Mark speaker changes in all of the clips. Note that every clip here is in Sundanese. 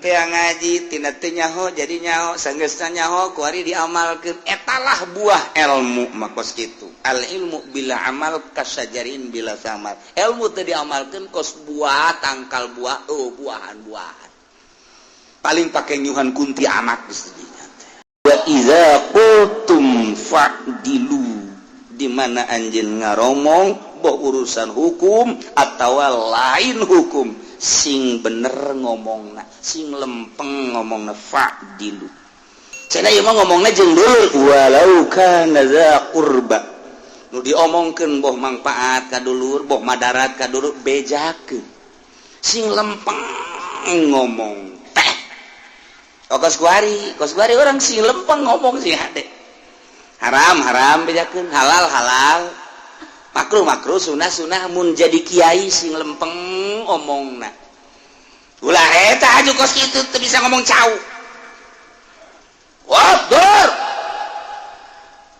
Speaker 1: teh ngaji tina teu nyaho jadi nyaho, sanggeusna nyaho kuari diamalkeun. Etalah buah ilmu mah kos kitu. Al ilmu bila amal kasyajarin bila samar. Ilmu teu diamalkeun kos buah tangkal buah, oh buahan-buahan paling pake nyuhan kunti anak geus dinya teh. Wa iza qultum fa'dilu, di mana anjeun ngaromong boh urusan hukum atau lain hukum, sing bener ngomongna, sing lempeng ngomongna. Fa'dilu cenah ieu mah ngomongna jeung dulur, walau kana dza qurba. Nu diomongkeun boh mangpaat ka dulur, boh madarat ka dulur, bejakeun sing lempeng ngomong teh. Oh, kos kuari, kos kuari orang sing lempeng ngomong sing hade. Haram haram bejakeun, halal halal, makruh makruh, sunah sunah. Mun jadi kiai sing lempeng omongna. Ulah eta aju kos kitu teu bisa ngomong cau. Wah, dor.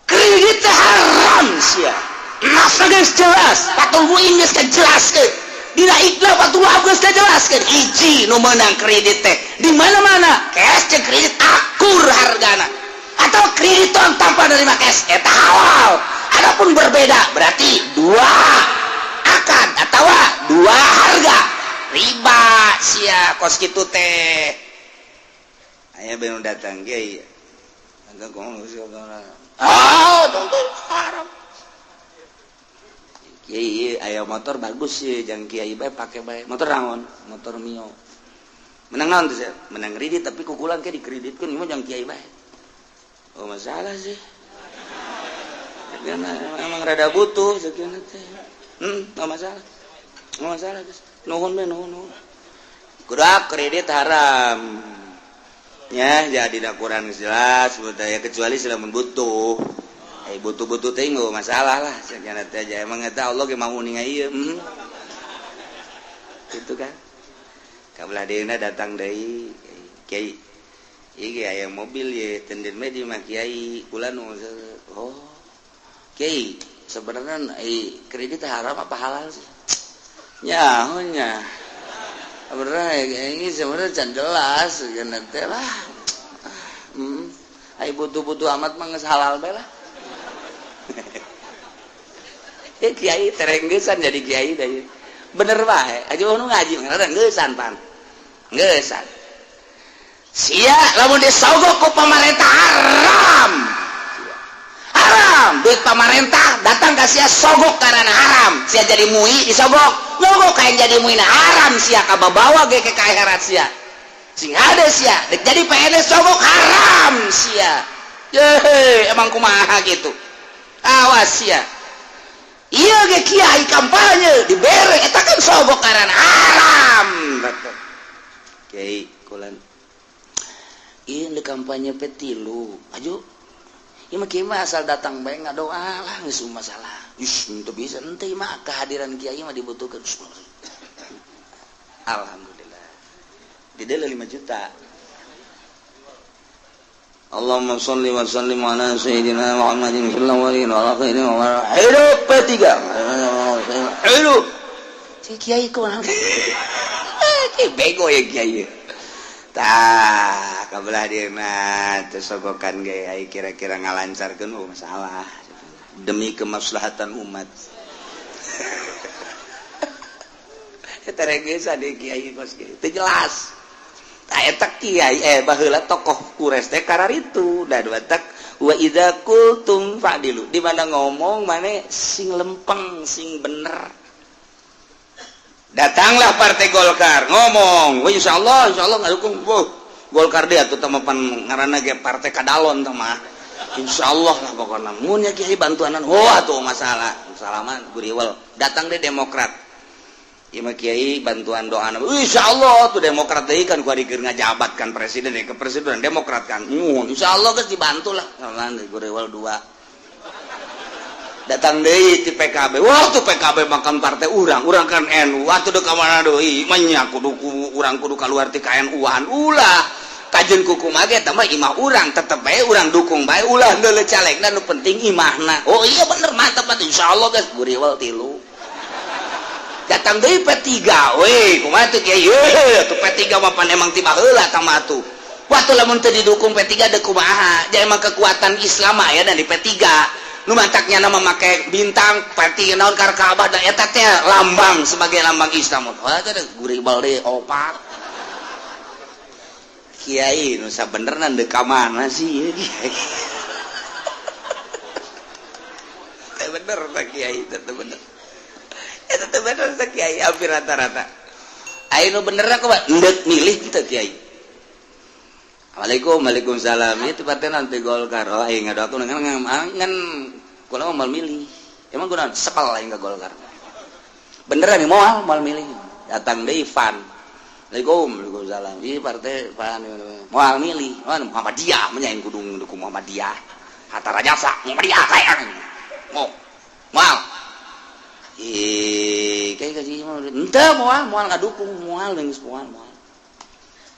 Speaker 1: Kredit teh haram sia. Nafsu geus jelas, Fathul Muin geus kajelaskeun. Dina Iqna Fathul Wahab geus kajelaskeun. Hiji nu meunang kredit teh di mana-mana cash jeung kredit akur hargana atau kredit tanpa nerima cash eta halal. Adapun berbeda berarti dua akad atau dua harga, riba sia kos kitu teh. Aya benu datang, "Kiai, ah, haram." "Kiai, aya motor bagus sih, jangan kiai bae pake bae." "Motor naon?" "Motor Mio." "Menang naon tuh?" "Menang kredit, tapi kukulan ke dikreditkeun mah jangan kiai bae." "Oh, masalah sih. Emang rada butuh sekian teh." Nggak masalah, nggak masalah. Nuhun be, nuhun, nuhun." Kudak kredit haram ya, jadi dah kurang jelas budaya, kecuali sedang butuh. Eh, butuh-butuh teh nggak masalah lah sekian teh aja. Emang eta Allah ge mau ningai ieu. Itu kan kabelah dieuna datang deui, "Kiai, ieu aya mobil ye, tenden di mah kiai kula nu." "Oh, kiai, sebenarnya kredit haram apa halal sih?" "Ya, nya sebenarnya ini sebenarnya can jelas teh lah. Ai butuh-butuh amat mah geus halal bae lah." Eh, kiai terenggesan jadi kiai dah bener bae aja nu ngaji ngeusan pan ngeusan sia. Lamun disogok ku pamarentah haram, haram. Duit pamarentah datang ka sia, sogok karena haram. Sia jadi MUI disogok, nyogok kayak jadi MUI haram. Sia kababawa ge ke akhirat sia. Sing ada sia dek jadi PNS sogok haram sia. Yehe, emang kumaha gitu. Awas sia. Iya ge kiai kampanye dibere eta kan sogok karena haram. "Kiai, kulan ini kampanye P3 aju. Ieu mah kiai mah asal datang bae ngadoa lah, geus masalah." "Ih, teu bisa ente mah, kehadiran kiai mah dibutuhkan." Alhamdulillah. Di 5 juta. Allahumma sholli wa sallim ala sayyidina Muhammadin fil awwalin wal akhirin wa hidup P3. Hidup. Si kiai kumaha? Eh, bego ya kiai. Tah, kabelah dieuna teu sogokan ge ai kira-kira ngalancarkeun, oh masalah demi kemaslahatan umat. Eta regesan di kiai kos kieu. Teu jelas. Tah eta kiai, eh, baheula tokoh Quraisy teh kararitu da tak wa idza qultum fa'dilu. Di mana ngomong mane sing lempeng, sing bener. Datanglah Partai Golkar ngomong, "Wah, insyaallah, insyaallah ngadukung." Wah, Golkar dia tuh pan ngaranna ge partai kadalon tah mah. Insyaallah lah pokoknya. Mun ya kiai bantuanan, wah tuh masalah. Salaman guriwel. Datang deh Demokrat. Ieu mah kiai bantuan doa. Insyaallah tuh Demokrat deui kan kuari keur ngajabat kan presiden ya, ke presiden Demokrat kan. Insyaallah geus dibantu lah. Salaman guriwel dua. Datang deui ti PKB. Wah, tuh PKB makan partai urang, urang kan NU. Wah, tuh ka mana deui? Manya kudu urang kudu keluar ti KNU-an. Ulah. Kajen kuku mage eta mah imah urang, tetep bae urang dukung bae, ulah deuleu calegna, nu penting imahna. Oh iya bener, mantap mantap, insyaallah geus guriwel tilu. Datang deui P3 we, kumaha teh kiai? Ye, tuh P3 mah pan emang ti baheula tah mah tuh. Waktu lamun teu didukung P3 deuk kumaha? Ja emang kekuatan Islam aya dan di P3. Nu mataknya nama make bintang P3 naon kar Ka'bah da eta teh lambang sebagai lambang Islam. Wah, teh gurih balde opat. Kiai nu sabenerna deuk ka mana sih ieu kiai? Teh bener teh kiai, teh bener. Eta teh bener teh kiai hampir rata-rata. Aya nu bener kumaha? Endek milih teu kiai. Assalamualaikum, waalaikumsalam. Itu partai nanti Golkar. Oh, aing ngadoakeun ngan kula mah moal milih. Emang kunaon? Sepal aing ka Golkar. Beneran nih moal moal milih. Datang deui Van. Assalamualaikum, waalaikumsalam. Ih partai Van moal milih. Oh, Muhammadiyah mah aing kudu dukung Muhammadiyah. Hatta Rajasa Muhammadiyah kayak mau. Moal. Ih, kayak kasih henteu moal moal ngadukung moal geus moal moal.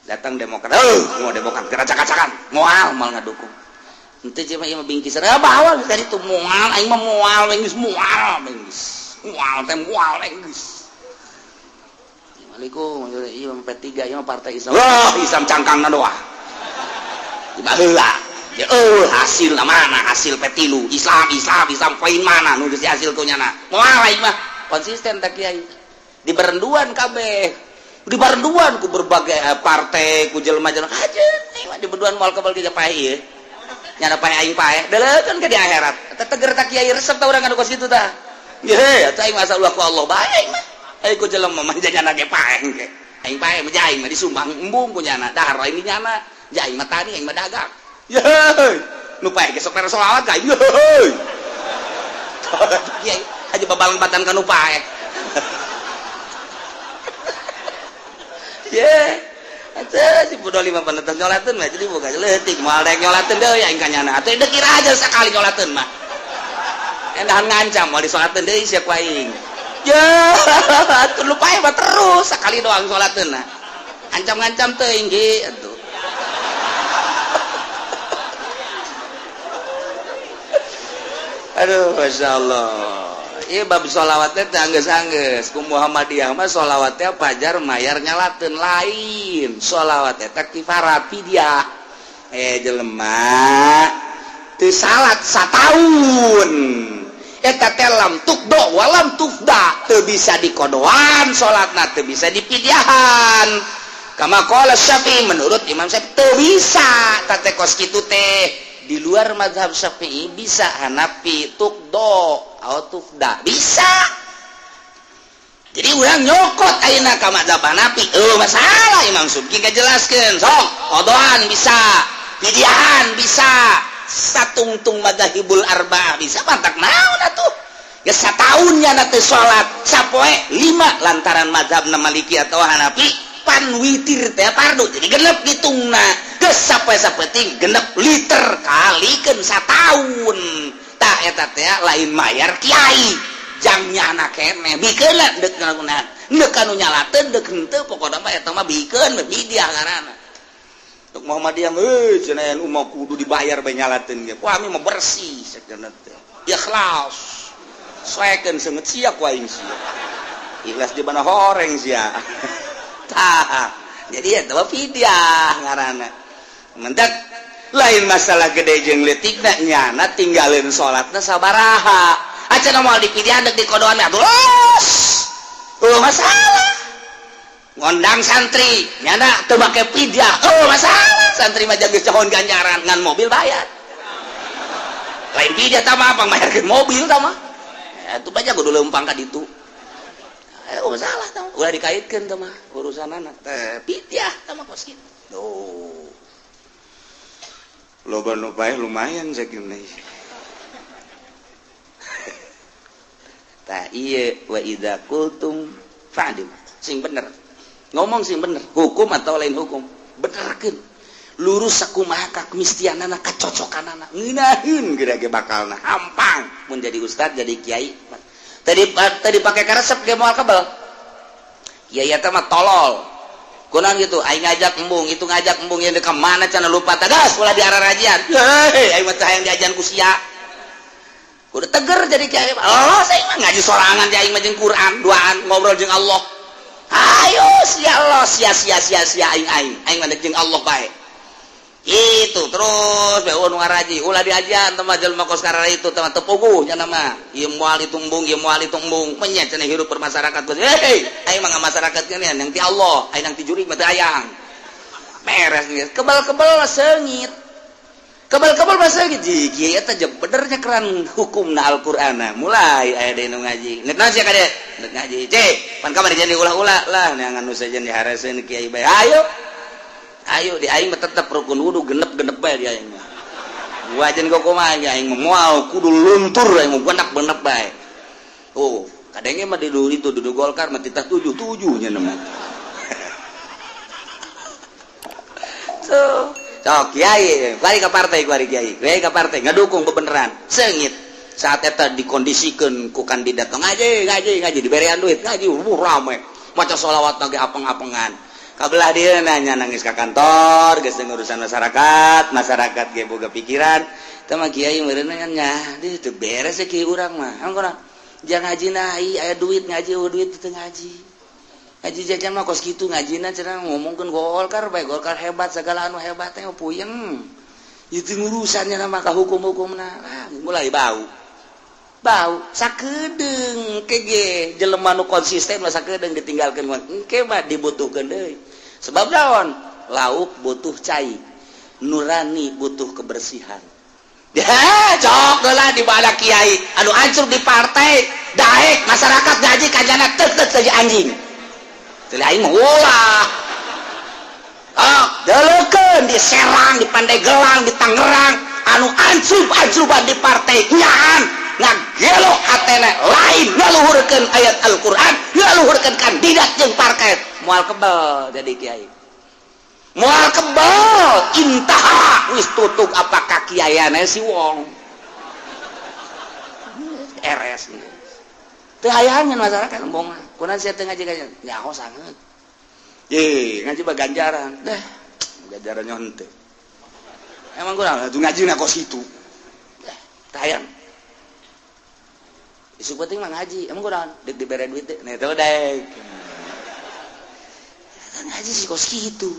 Speaker 1: Datang Demokrat, mau Demokrat keracak-kacakan, moal moal ngadukung. Henteu cuma ieu mah bingkisan, ah bawa tadi tuh moal aing mah moal geus moal geus. Moal teh moal geus. Assalamualaikum, ieu mah P3, ieu mah partai Islam. Wah, Islam cangkangna doa. Di baheula. Ya hasil mana hasil P3 Islam Islam Islam poin mana nu geus hasil ku nyana. Moal aing mah konsisten tak kiai. Di berenduan kabeh. Di barenduan ku berbagai partai ku jelema-jelema aja aing mah di berduan moal kebal ge paeh ieu. Nyana paeh aing paeh deuleukeun ke di akhirat. Eta teger tak kiai resep ta urang anu kos kitu tah. Ye, atuh aing masa ulah ku Allah bae aing mah. Aing ku jelema mah nyana ge paeh ge. Aing paeh mah aing mah disumbang embung ku nyana, dahar aing di nyana. Ja aing mah tani, aing mah dagang. Ye, nu paeh ge sok sholawat ka aing. Ye. Kiai aja babalempatan ka nu paeh. Ye, atuh si bodoh lima penetes nyolateun mah jadi boga leutik moal rek nyolateun deui aing ka nyana. Atuh deuk kira aja sakali nyolateun mah. Endahan ngancam moal disolateun deui sia ku aing. Ye, atuh lu paeh mah terus sakali doang solateun nah. Ancam-ngancam teuing ge atuh. Aduh, Masya Allah. Iya bab sholawatnya teh anggeus-anggeus. Ku Muhammadiyah mah sholawatnya pajar mayar nyalateun lain. Sholawat eta kifarat fidyah. Jelema teu salat sataun. Eta teh lam tukdo walam tufda, teu bisa dikodoan salatna, teu bisa dipidyahan. Kama qala Syafi'i, menurut Imam Syafi'i teu bisa teh kos kitu teh. Di luar mazhab Syafi'i bisa, Hanafi tukdo atau tufda bisa. Jadi urang nyokot ayeuna ka mazhab Hanafi, masalah Imam Subki ngajelaskeun sok kodoan bisa, pidyahan bisa, satungtung madzhabul arba'ah bisa, mantak naon atuh. Geus sataun nya teu salat sapoe 5 lantaran mazhabna Maliki atau Hanafi pan witir teh fardu jadi genep hitungna. Geus sapoe sapeting genep liter kalikeun sataun. Tah eta teh lain mayar kiai jang nyana keneh bikeun lah deuk ngalakunan deuk kanu nyalateun deuk henteu pokona mah eta mah bikeun bidiah ngaranna. Tuk Muhammadiyah euy cenah anu mah kudu dibayar bae nyalateun ge. Wah ami mah bersih cenah teh. Ikhlas. Soekeun seungeut sia ku aing sia. Ikhlas di mana horeng sia. Tah, jadi eta mah fidyah ngaranna. Mendak lain masalah gede jeung leutikna nyana tinggalin salatna sabaraha. Acan moal dipidyan deuk dikodoan atuh los. Oh masalah. Ngondang santri nyana teu make fidyah. Oh masalah. Santri mah geus cahon ganjaran ngan mobil bayar. Lain fidyah tah mah pang bayarkeun mobil tah mah. Atuh banyak kudu leumpang ka ditu. Masalah tah ulah dikaitkeun tah mah urusanana teh fidyah tah mah kos kitu. Tuh. Loba nu paeh lumayan sakieu. Tah ieu wa idza qultum fa'dil. Sing bener. Ngomong sing bener, hukum atau lain hukum, benerkeun. Lurus sakumaha kamistianana kacocokanana. Ngeunaheun geura ge bakalna hampang mun jadi ustad jadi kiai. Tadi pakai karesep ge moal kebel. Kiai eta mah tolol. Kunaon gitu, aing ngajak embung, itu ngajak embung yang ka mana cenah lupa tagas ulah diararajian. Heuh, aing mah hayang diajan ku sia. Udah teger jadi kiai. Allah saya mah ngaji sorangan aing mah jeung Quran, duaan ngobrol jeung Allah. Ayo sia Allah sia sia sia sia aing aing. Aing mah jeung Allah bae. Itu terus bae nu ngaraji ulah diajian teh mah jelema kos karara itu teh teu puguh nya mah. Ieu moal ditumbung, ieu moal ditumbung. Menya cenah hirup bermasyarakat. Hei, aing mah masyarakat geuning yang ti Allah, aing yang ti jurig mah teu hayang. Beres geus. Kebal-kebal seungit. Kebal-kebal masa gitu, kiai eta benernya keran hukumna Al-Qur'ana. Mulai aya deui nu ngaji. Nek naon sia kade? Nek ngaji. Cek, pan kamari jadi ulah-ulah lah neangan nu sejen dihareseun kiai bae. Ayo. Ayo di aing mah tetep rukun wudu genep-genep bae di aing mah. Wajan kok kumaha ge aing mah moal kudu luntur aing mah genep-genep bae. Oh, kadangnya mah di dulu itu duduk Golkar mah titah 7-7 nya mah. So, sok kiai, kuari ka partai kuari kiai, kiai ka partai ngadukung bebeneran, seungit. Saat eta dikondisikeun ku kandidat ngaji, ngaji, ngaji diberean duit, ngaji rame. Maca sholawat lagi apeng-apengan. Kabelah dia nanya nangis ka kantor, geus ngurusan masyarakat, masyarakat ge boga pikiran. Teh mah kiai meureun nya, di teu beres kiai urang mah. Angkona jangan ngaji na aya duit ngaji, eueuh duit teu ngaji. Ngaji jajan mah kos kitu ngajina cenah ngomongkeun Golkar bae, Golkar hebat segala anu hebat teh puyeng. Itu urusannya nama ka hukum-hukumna. Ah, mulai bau. Bau sakedeung kege jelema nu konsisten mah sakedeung ditinggalkeun mah engke mah dibutuhkeun deui. Sebab naon? Lauk butuh cai, nurani butuh kebersihan. Ya, cok lah di bala kiai anu hancur di partai, daek masyarakat ngaji kajana tek-tek saja anjing. Teu aing mah ulah. Ah, deulekeun di Serang, di Pandeglang, di Tangerang, anu ancrub-ancruban di partai nyaan ngagelo hatena lain ngaluhurkeun ayat Al-Qur'an, ngaluhurkeun kandidat jeung partai. Moal kebel jadi kiai. Moal kebel intaha wis tutug apakah kiaiana si wong. RS teu hayangan masyarakat embong. Kunaon sia teu ngaji kajian? Nyaho sanget. Ye, ngaji mah ganjaran. Deh, ganjarannya henteu. Emang kurang atuh ngaji na kos kitu. Deh, teu hayang. Isuk penting mah ngaji, emang kurang dek dibere duit deh. Nah, teu dek. Ngaji sih kos kitu.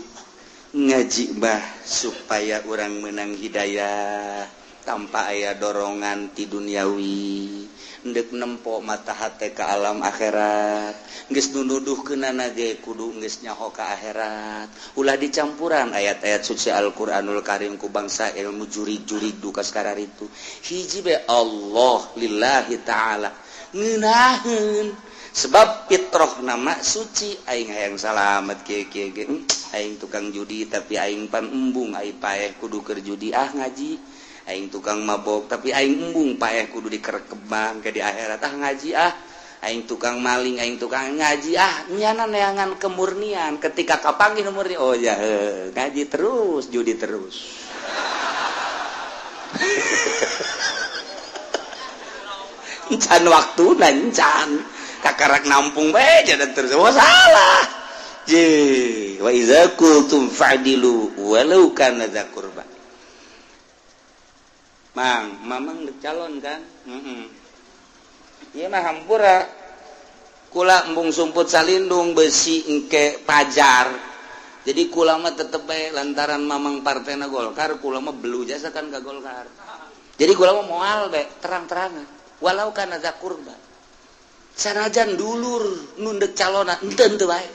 Speaker 1: Ngaji mah supaya orang menang hidayah tanpa aya dorongan ti duniawi. Ndek nempo mata hate ke alam akhirat. Geus nuduhkeunana ge kudu geus nyaho ka akhirat. Ulah dicampuran ayat-ayat suci Al-Qur'anul Karim ku bangsa ilmu jurig-jurig duka sakararitu. Hiji be Allah lillahi ta'ala. Ngeunaheun sebab fitroh nama suci aing hayang salamet kieu kieu ge. Aing tukang judi tapi aing pan embung aing paeh kudu keur judi ah ngaji. Aing tukang mabok tapi aing embung paeh kudu dikerekebang ke di akhirat ah ngaji ah. Aing tukang maling aing tukang ngaji ah. Nyana neangan kemurnian ketika kapanggih murni oh ya ngaji terus judi terus. Encan waktu encan kakarak nampung bae jalan terus oh salah. Je wa iza qultum fa'dilu walau kana dza qurba. Mang, mamang calon kan? Ieu mah hampura. Kula embung sumput salindung besi engke pajar. Jadi kula mah tetep bae lantaran mamang partena Golkar, kula mah belu jasa kan ka Golkar. Jadi kula mah moal bae terang-terangan. Walau kana dza qurba. Sanajan dulur nundek calona henteu henteu bae.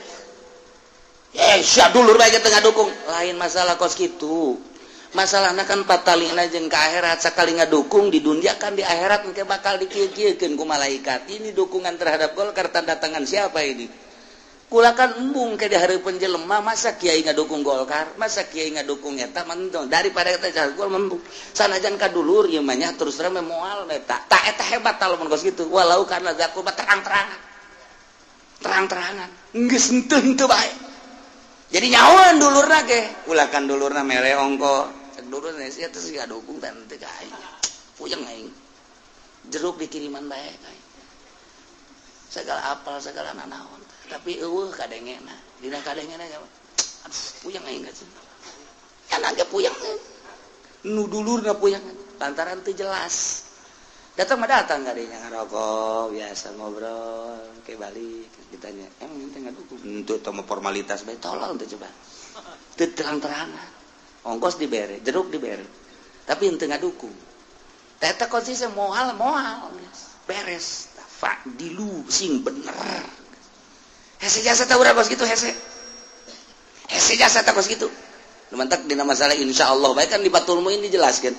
Speaker 1: Eh, sia dulur bae teu ngadukung. Lain masalah kos kitu. Masalahna kan patalina jeung ka akhirat sakali ngadukung di dunia kan di akhirat engke bakal dikieu-kieukeun ku malaikat. Ini dukungan terhadap Golkar tanda tangan siapa ini? Kula kan embung ke di hareupeun jelema masa kiai ngadukung Golkar, masa kiai ngadukung eta mah daripada eta gol embung. Sanajan ka dulur ieu mah nya terus terang moal eta. Tak eta hebat lamun kos kitu. Walau kana zakur terang-terangan. Terang-terangan. Geus henteu henteu bae. Jadi nyahoan dulurna ge, ulah kan dulurna mere ongko. Dulur sia teh siga dukung teh teu ka aing. Puyeng aing. Jeruk dikiriman bae ka aing. Segala apal segala nanaon. Tapi eueuh kadengena. Dina kadengena aduh puyeng aing ka. Kan ge puyeng. Nu dulurna puyeng lantaran teu jelas. Datang mah datang kadinya, ngarokok biasa, ngobrol ke balik. Ditanya, "Emang ente ngadukung?" "Untuk teu, formalitas bae." Tolong tuh, coba teu terang-terangan. Ongkos dibere, jeruk dibere, tapi ente ngadukung. Eta konsisten moal moal beres. Fa'dilu, sing bener. Hese jasa tah urang kos kitu, hese hese jasa tah kos kitu. Mantak dina masalah insya Allah baik kan di Fathul Muin dijelaskan,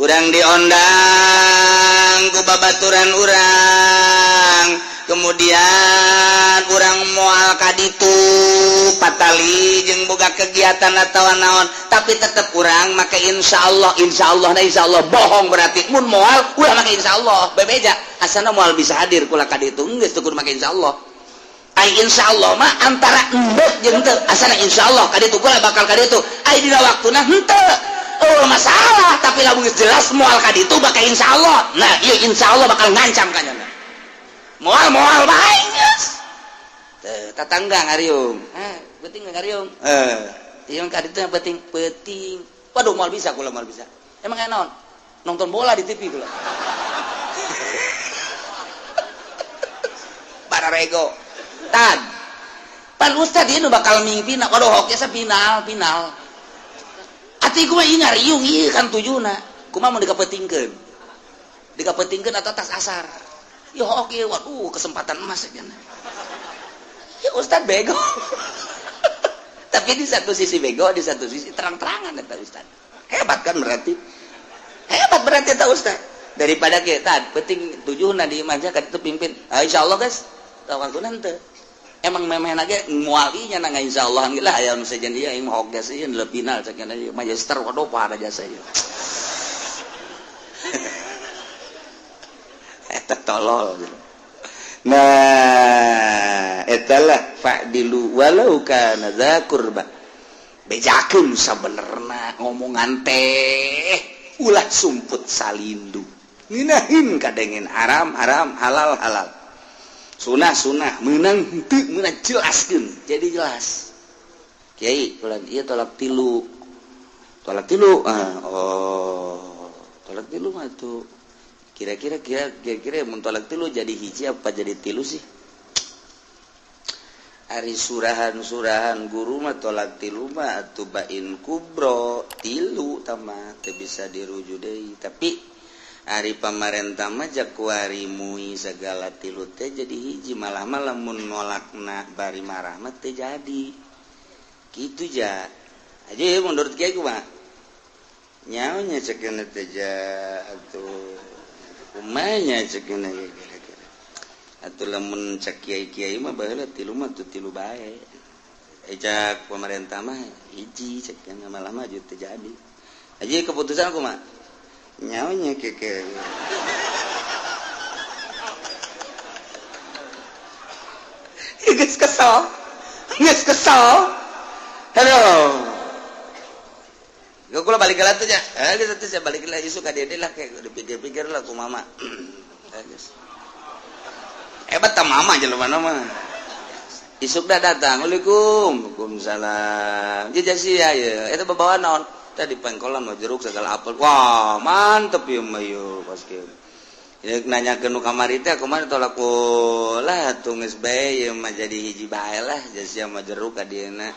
Speaker 1: urang diondang ku babaturan urang, kemudian urang moal kaditu patali jeung boga kegiatan atau naon, tapi tetep urang make insya Allah. Insya Allah, nah, insya Allah bohong berarti. Mun moal, ulah make insya Allah. Bebeja asana moal bisa hadir kula kaditu, geus teu kudu make insya Allah. Ai insya Allah mah antara endek jeung teu. Asana insya Allah kaditu kula bakal kaditu, ai dina waktuna henteu, oh masalah. Tapi lamun geus jelas moal kaditu bakal insya Allah, nah iya insya Allah bakal ngancam kanyana moal moal bae geus. Tetangga ngariung, eh penting ngariung, eh ieu kaditu yang penting penting. "Waduh, moal bisa kula, moal bisa." "Emang aya naon?" "Nonton bola di TV kula." Pararego tad pan ustad ieu nu bakal mimpin. Waduh, hoki final final ati kumaha ieu ngariung ieu kan tujuna kumaha mun dikapetingkeun dikapetingkeun atau tas asar. Ya oke, waduh, kesempatan emas ya. Ya ustad bego, tapi di satu sisi bego, di satu sisi terang-terangan. Eta ustad hebat kan, berarti hebat berarti eta ustad. Daripada kita penting tujuh di imahnya kan itu pimpin, ah, insya Allah guys waktu nanti emang memang lagi mualinya nang insya Allah lah aya nu sejen ieu aing mah hoges ieu final cek Manchester. Waduh, pada jasa ieu eta tolol gitu. Nah, etalah fa'dilu walau kana dza qurba. Bejakeun sabenerna ngomongan teh, ulah sumput salindu ngeunaheun kadengen haram haram, halal halal, sunah sunah, menang henteu meunang, jelaskeun jadi jelas. Kiai kula ieu tolak tilu, tolak tilu. Ah, oh, tolak tilu mah tuh kira-kira kira-kira mun tolak tilu jadi hiji apa jadi tilu sih? Ari surahan-surahan guru mah tolak tilu mah atuh bain kubro, tilu tama teu bisa dirujuk deui. Tapi ari pamarentah mah jakuari mui segala tilu teh jadi hiji, malah malah mun nolakna bari marah mah teu jadi kitu ja aja. Menurut kiai kumaha nyaonya cekeun teh ja atuh kumanya cekeun kira-kira atuh? Lamun cek kiai-kiai mah baheula tilu mah tuh tilu bae, cek pemerintah mah hiji cek, malah mah teu jadi aja. Keputusan kumaha nyaonya keke? Geus kesel, geus kesel. Halo. Gak, kula balik lah tuh ya. Eh, geus atuh saya balik lah isuk ka dieu lah, kayak dipikir-pikir lah ku mama. Eh, geus. Hebat ta mama jelema mah. Isuk dah datang. "Waalaikum." "Waalaikumsalam." "Dia sia ya. Eta babawa naon?" "Tadi pengkolan mah jeruk segala apel." "Wah, mantep ya mah yo pas kieu." Ya nanya ke nu kamari teh kumaha tolak lah atuh geus bae ieu mah jadi hiji bae lah jasia mah jeruk ka dieuna.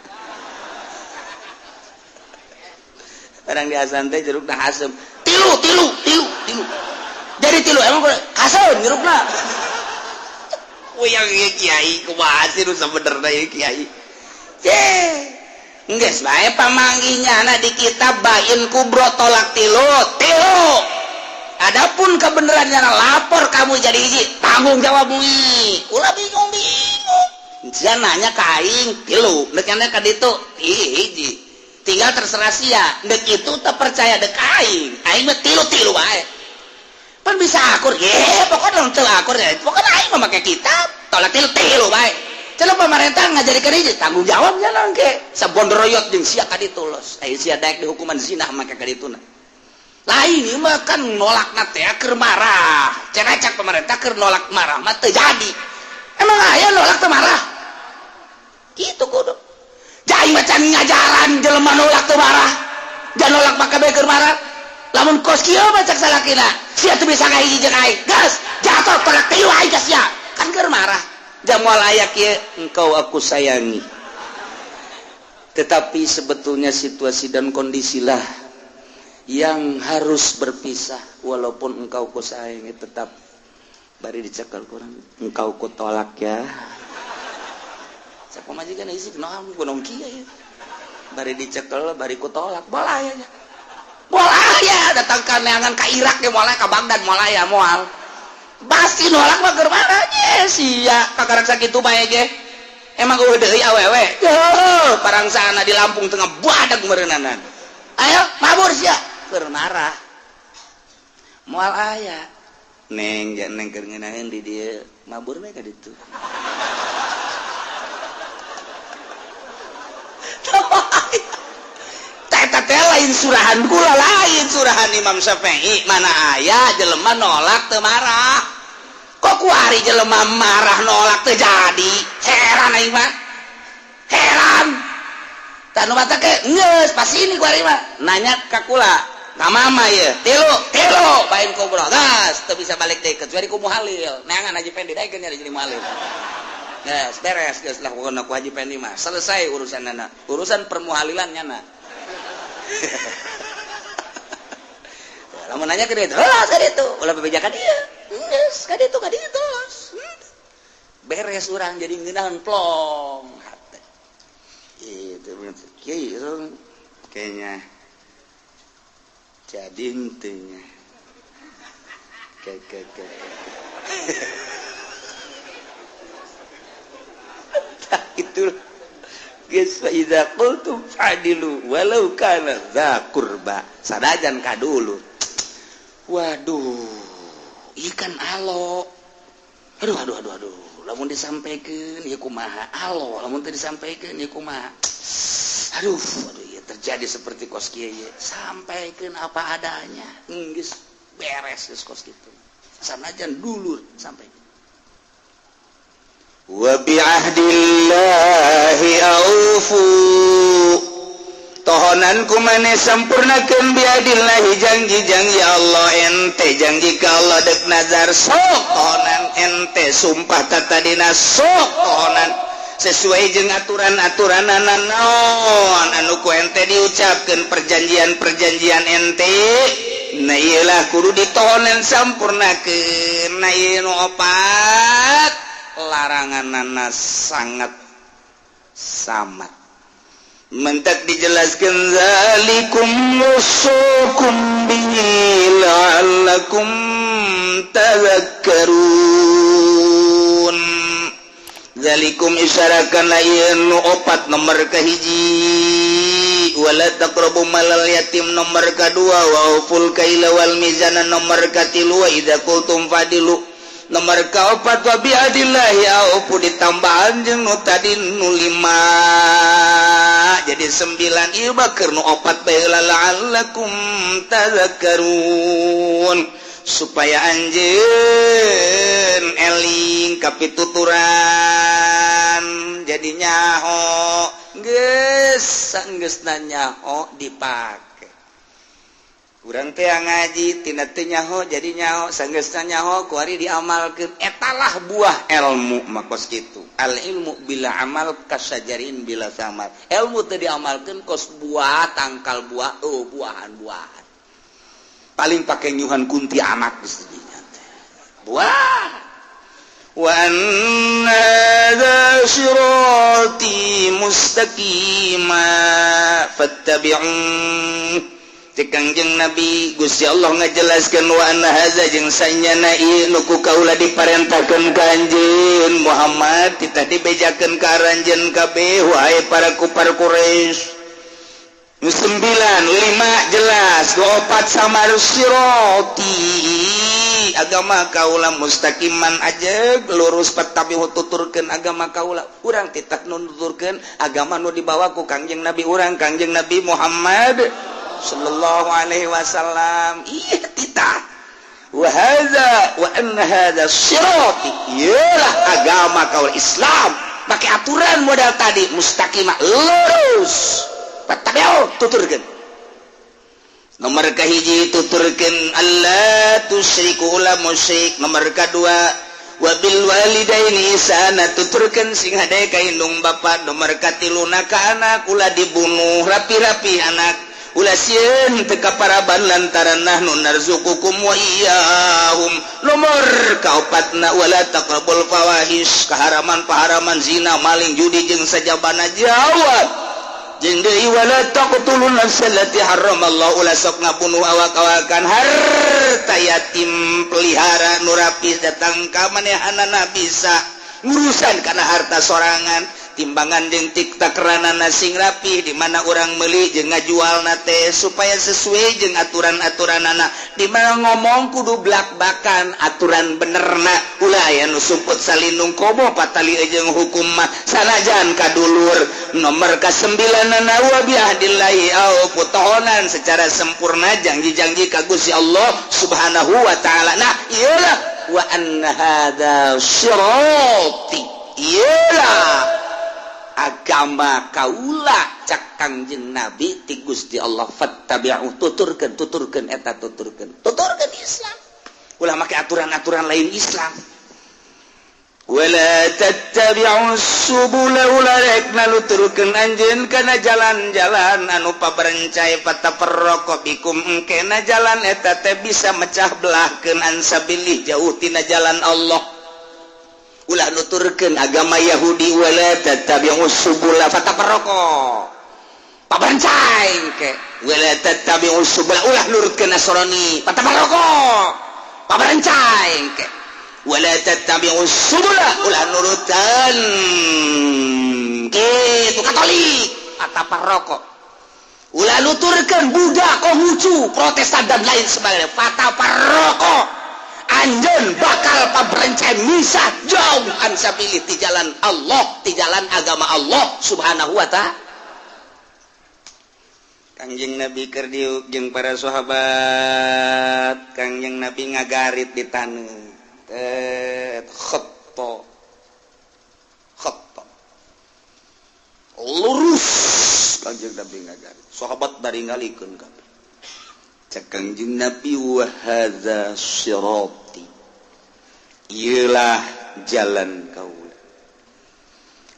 Speaker 1: Barang di asan teh jeruk dah asem. Tilu, tilu, tilu, tilu. Jadi tilu emang kasem jerukna. Wih, ieu kiai kumaha sih nu sabenerna ieu kiai? Ye. Geus bae pamanggihnya na di kitab bain kubro tolak tilu, tilu. Adapun kebenarannya lapor kamu jadi hiji, tanggung jawab mui. Ulah bingung-bingung. Sia nanya ka aing tilu, deuk nanya ka ditu hiji. Tinggal terserah sia, dek itu terpercaya dek aing. Aing mah tilu-tilu bae. Pan bisa akur, ye, pokoknya teu akur ya. Pokoknya aing mah make kitab, tolak tilu tilu bae. Cenah pemerintah ngajadikeun hiji, tanggung jawabnya nangke. Sabondroyot jeung sia ka ditu los. Aya sia daek dihukuman zina make ka dituna. Lain ieu mah kan nolakna teh keur marah. Cenah pemerintah keur nolak marah mah teu jadi. Emang aya nolak teu marah? Kitu kudu. Jai macan ngajaran jelema nolak teu marah. Jangan nolak maka bae keur marah. Lamun kos kieu mah cek salakina, sia teu bisa ngahiji jeung aing, gas jatuh tolak tilu aing ka sia, kan keur marah. Jamual aya kieu, engkau aku sayangi, tetapi sebetulnya situasi dan kondisilah yang harus berpisah. Walaupun engkau ku sayangi, tetap bari dicekal kurang, engkau ku tolak ya. Siapa majikan isi kunaon kunaon kieu ya, bari dicekel bari ku tolak. Bola ya, bola ya, datang ka neangan ka Irak ya, moal ka Baghdad, moal ya, moal pasti nolak mah. Keur mana sia kakarak sakitu bae ge, emang eueuh deui awewe parang sana di Lampung tengah badag meureunanan. Ayo mabur sia, keur marah moal aya. Neng, jangan, neng keur ngeunaheun di dieu, mabur we ka ditu. Eta teh lain surahan kula, lain surahan Imam Syafi'i. Mana aya jelema nolak teu marah? Kok kuari jelema marah nolak teu jadi? Heran aing mah, heran. Tah, nu mata ke geus pas ini kuari mah nanya ka kula ka mama ye, tilu tilu bain kubro, gas teu bisa balik deui kecuali ku muhalil. Neangan Haji Pendi daekeun jadi muhalil. Gas beres, geus lah pokona ku Haji Pendi mah selesai urusan nana, urusan permuhalilan nyana. Lamun nanya ke dia, lah ka ditu, ulah bebeja ka dieu, geus ka ditu, ka dieu terus beres. Urang jadi ngeunaheun plong hate itu kieu kayaknya. Jadi intinya ke itu geus, fa idza qultum fa'dilu walau kana dza qurba. Sanajan ka dulu, waduh, ikan alo, aduh aduh aduh aduh, lamun disampaikan ya kumaha, alo, lamun teu disampaikan ya kumaha, aduh aduh, ya terjadi seperti kos kieu ye. Sampaikan apa adanya, geus beres, geus kos kitu. Sanajan dulur sampai. Wa bi'ahdillahi aufu, tohonan ku maneh sampurnakeun, bi'ahdillahi janji-janji Allah. Ente janji ka Allah, dek nazar, sok tohonan. Ente sumpah tatadina, sok tohonan sesuai jeung aturan-aturan naon anu ku ente diucapkeun, perjanjian-perjanjian ente. Nah, iyalah kudu ditohonan, sampurnakeun. Nah, ieu nu opat, larangan nana sangat samat mentak dijelaskan, zalikum wassakum bihi la'allakum tadhakkarun. Zalikum isyarakan ieu nu opat. Nomor kahiji, wala taqrabu malal yatim, nomor kadua, wa auful kaila wal mizana, nomor katilu, wa idza qultum fa'dilu, nomor kaopat, wa bi'ahdillahi aufu, ditambahan jeung nu tadi nu lima jadi sembilan. Ieu baker nu opat bae, la'allakum tadhakkarun, supaya anjeun eling kapituturan, jadi nyaho. Geus sanggeusna nyaho dipake. Urang teh ngaji tina teu nyaho jadi nyaho, sanggeusna nyaho kuari diamalkeun. Etalah buah ilmu mah kos kitu. Al ilmu bila amal kasyajarin bila samar. Ilmu teu diamalkeun kos buah tangkal buah, oh buahan buahan paling pakai nyuhan kunti anak geus dinya teh buah. Wa anna hadza sirati mustaqima fattabi'u. Cek Kangjeng Nabi, Gusti Allah ngajelaskeun, wa anna hadza jeung sanyana ieu nu ku kaula diparentahkeun ka anjeun Muhammad, titah dibejakeun ka aranjeun kabeh, wahai para kupar Quraisy. Nu sembilan lima jelas, dua opat samar, siroti agama kaula, mustaqiman aja lurus, fattabi'u tuturkeun agama kaula. Urang titah nuturkeun agama nu dibawa ku Kangjeng Nabi urang, Kangjeng Nabi Muhammad sallallahu alaihi wasallam. Iya, titah wa hadza wa anna hadza sirati, iyalah agama kaula Islam pakai aturan model tadi, mustaqimah lurus, fattabi'u tuturkeun. Nomor kahiji, tuturkeun alla tusyriku, ulah musyrik. Nomor kadua, wabil walidaini ihsana, tuturkeun sing hade ka indung bapa. Nomor katiluna, ka anak ulah dibunuh, rapi-rapi anak, ulah sieun teu kaparaban lantaran nahnu narzuqukum wa iyyahum. Nomor kaopatna, wala taqrabul fawahish, kaharaman paharaman, zina, maling, judi jeung sajabana jawab. Jeung deui, wala taqtulun nafsal lati harramallahu, ulah sok ngabunuh awak-awakan. Harta yatim pelihara nu rapih datang ka manehanana, bisa ngurusan kana harta sorangan. Timbangan jeung tik takeranana sing rapi, di mana urang meuli jeung ngajual teh supaya sesuai jeung aturan-aturanana. Di mana ngomong kudu blak-bakan aturan benerna, ulah aya nu sumput salindung komo patali jeung hukum mah sanajan kadulur. Nomor ka-9 nana, wa bi ahdillahi aufu, tohonan secara sempurna janji-janji ka Gusti Allah Subhanahu wa taala. Nah, iyalah, wa anna hadza sirati, iyalah agama kaula, cak Kangjeng Nabi, ti Gusti Allah, fattabi'u, tuturkeun, tuturkeun eta, tuturkeun, tuturkeun Islam, ulah make aturan-aturan lain Islam. Wala tattabi'u subula, ulah rek naluturkeun anjeun kana jalan-jalan anu paberencai, fatafarraqu bikum, engkena jalan eta teh bisa mecah belahkeun, an sabilih, jauh tina jalan Allah. Ulah nuturkeun agama Yahudi, wala tattabi'u subula fatafarraqu, paberencai ke. Wala tattabi'u subula, ulah nurutkeun Nasrani, fatafarraqu, paberencai ke. Wala tattabi'u subula, ulah nurutan kitu Katolik, fatafarraqu. Ulah nuturkeun Buddha, Konghucu, Protestan, dan lain sebagainya, fatafarraqu, anjeun bakal paberencai, misah jauh, an sabilih, di jalan Allah, di jalan agama Allah Subhanahu wa ta'ala. Kangjeng Nabi keur diuk jeung para sahabat, Kangjeng Nabi ngagarit di taneuh, tet, khatto khatto lurus. Kangjeng Nabi ngagarit, sahabat bari ngalikeun kabeh. Cek Kangjeng Nabi, wa hadza sirati, iyalah jalan kaula,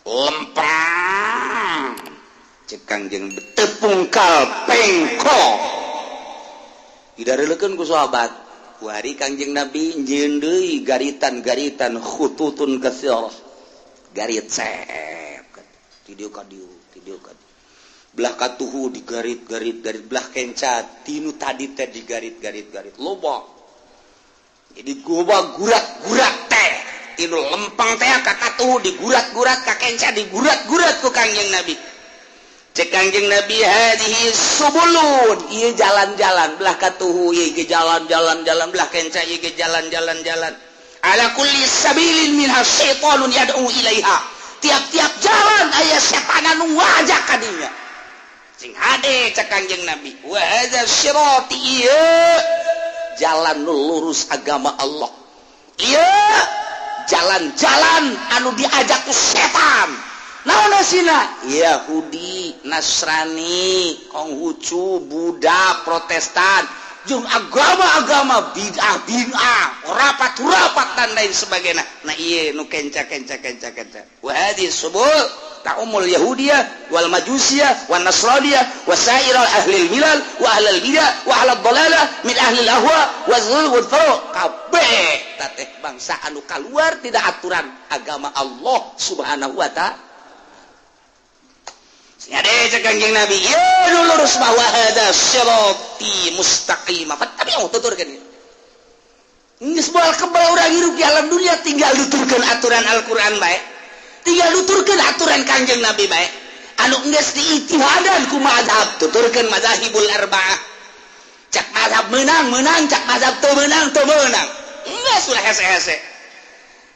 Speaker 1: lempang, cek Kangjeng, teu pungkal pengkok. Didareulekeun ku sahabat. Kuari Kangjeng Nabi nyieun deui garitan-garitan, khututun katsirah, garit sep ti dieu ka dieu, ti dieu ka dieu, belah katuhu digarit garit garit, belah kenca tinu tadi teh digarit garit garit, loba. Jadi goba gurat-gurat teh tinu lempang teh ka katuhu digurat-gurat, ka kenca digurat-gurat ku Kangjeng Nabi. Cek Kangjeng Nabi, hadhihi subulun, ieu jalan-jalan, belah katuhu ieu ge jalan-jalan jalan, belah kenca ieu ge jalan-jalan jalan, ala kulli sabilin minha syaitanun yad'u ilaiha, tiap-tiap jalan aya setan anu ngajak ka dinya. Sing hade, cek Kangjeng Nabi, wa hadza sirati, ieu jalan nu lurus agama Allah, ieu jalan-jalan anu diajak ku setan. Naon asina? Yahudi, Nasrani, Konghucu, Buddha, Protestan, jeung agama-agama bid'ah bid'ah, rapat-rapat, dan lain sebagainya. Nah, iya nu kenca kenca kenca kenca, wa hadhihi subul ta'umul yahudiyah wal majusiyah wan nasraniyah wa sa'iral ahli milal wa ahlul bidah wa ahlul dalalah min ahli ahwa wa zulm wal furu, kabeh tateh bangsa anu keluar tidak aturan agama Allah Subhanahu wa ta'ala. Sing cek Kanjeng Nabi, ya lurus, bahwa hadza sirati mustaqim, fattabi'u, tuturkeun. Geus moal kebal urang hirup di alam dunia, tinggal tuturkeun aturan Al-Qur'an bae, tinggal tuturkeun aturan Kanjeng Nabi bae anu geus diijtihadan ku mazhab, tuturkeun mazahibul arba'ah. Cak mazhab menang menang, cak mazhab teu menang teu menang, geus ulah hese-hese.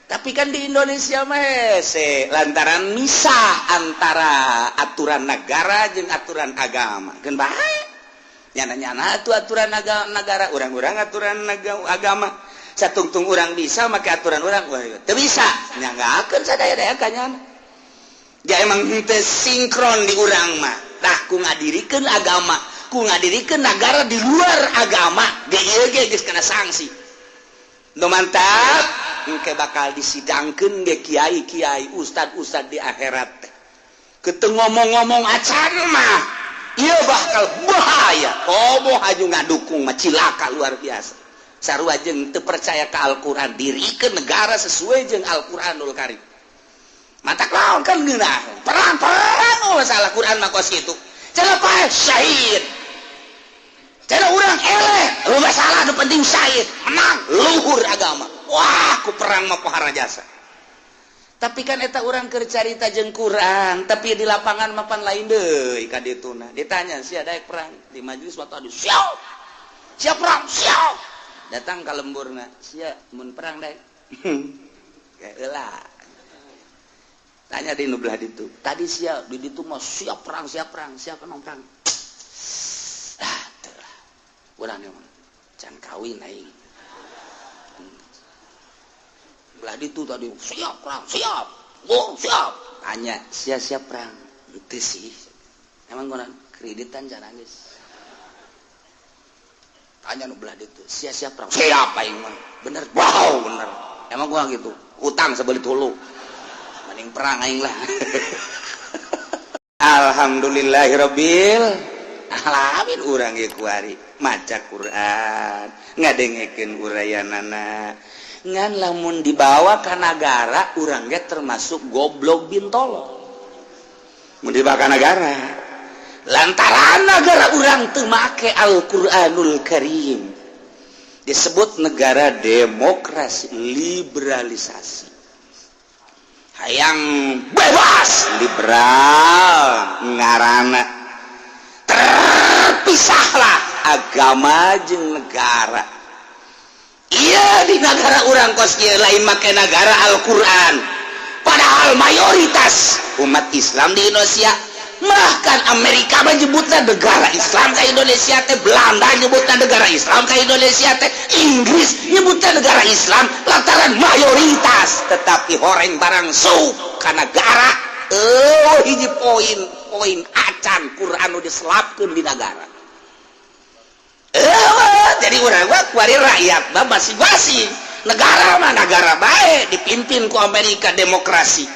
Speaker 1: Tapi kan di Indonesia mah hese lantaran misah antara aturan negara jeung aturan agama. Keun bae nyana-nyana atuh aturan negara, urang-urang aturan agama. Satungtung urang bisa make aturan urang, wah teu bisa, nyanggakeun sadaya-daya ka nyana. Ja emang henteu sinkron di urang mah. Tah, ku ngadirikeun agama. Ku ngadirikeun negara di luar agama ge, ieu ge geus kena sanksi. Nu mantap engke bakal disidangkeun ge kiai-kiai, ustad-ustad di akhirat teh. Keteu ngomong-ngomong acan mah ieu bakal bahaya. Komo haju ngadukung mah cilaka luar biasa. Sarua jeung teu percaya ka Al-Qur'an, dirikeun negara sesuai jeung Al-Qur'anul Karim. Mata lawan kan geunah perang perang. Oh, masalah Quran mah kos kitu. Cenah paeh syahid, cenah urang eleh, lu masalah, nu penting syahid, menang luhur agama. Wah, ku perang mah pohara jasa. Tapi kan eta urang keur carita jeung Quran, tapi di lapangan mapan lain deui ka dituna. Ditanya, "Sia daek perang?" Di majelis waktu tadi, "Siap, siap perang, siap." Datang ka lemburna, "Sia mun perang daek?" Heula tanya di nu belah ditu, "Tadi sia di ditu mah siap perang, siap perang, siap perang." "Ah, teu lah urang mah, can kawin aing." Belah ditu tadi siap perang, siap, oh siap. Tanya, "Sia siap perang?" "Itu sih." "Emang gua kreditan cara geus." Tanya nu belah ditu, "Sia siap perang?" "Siap aing mah." "Bener?" "Wow, bener." "Emang gua gitu utang sebelit hulu, mending perang aing lah." Alhamdulillahirabbil alamin, urang ge kuari maca Quran, ngadengekeun urayanana, ngan lamun dibawa ka nagara urang ge termasuk goblok bintolo mun dibawa ka nagara, lantaran negara urang teu make Al-Qur'anul Karim. Disebut negara demokrasi liberalisasi, hayang bebas, liberal ngarana. Terpisahlah agama jeung negara. Iya, di negara urang kos ieu lain make negara Al-Quran, padahal mayoritas umat Islam di Indonesia. Bahkan Amerika menyebutnya negara Islam ke Indonesia teh, Belanda nyebutnya negara Islam ke Indonesia teh, Inggris nyebutnya negara Islam lantaran mayoritas. Tetapi horeng barang sup ka negara, oh, hiji poin poin acan Quran nu diselapkeun di negara. Eh, jadi urang mah kuari rakyat mah masing-masing, negara mah negara baik, dipimpin ku Amerika, demokrasi.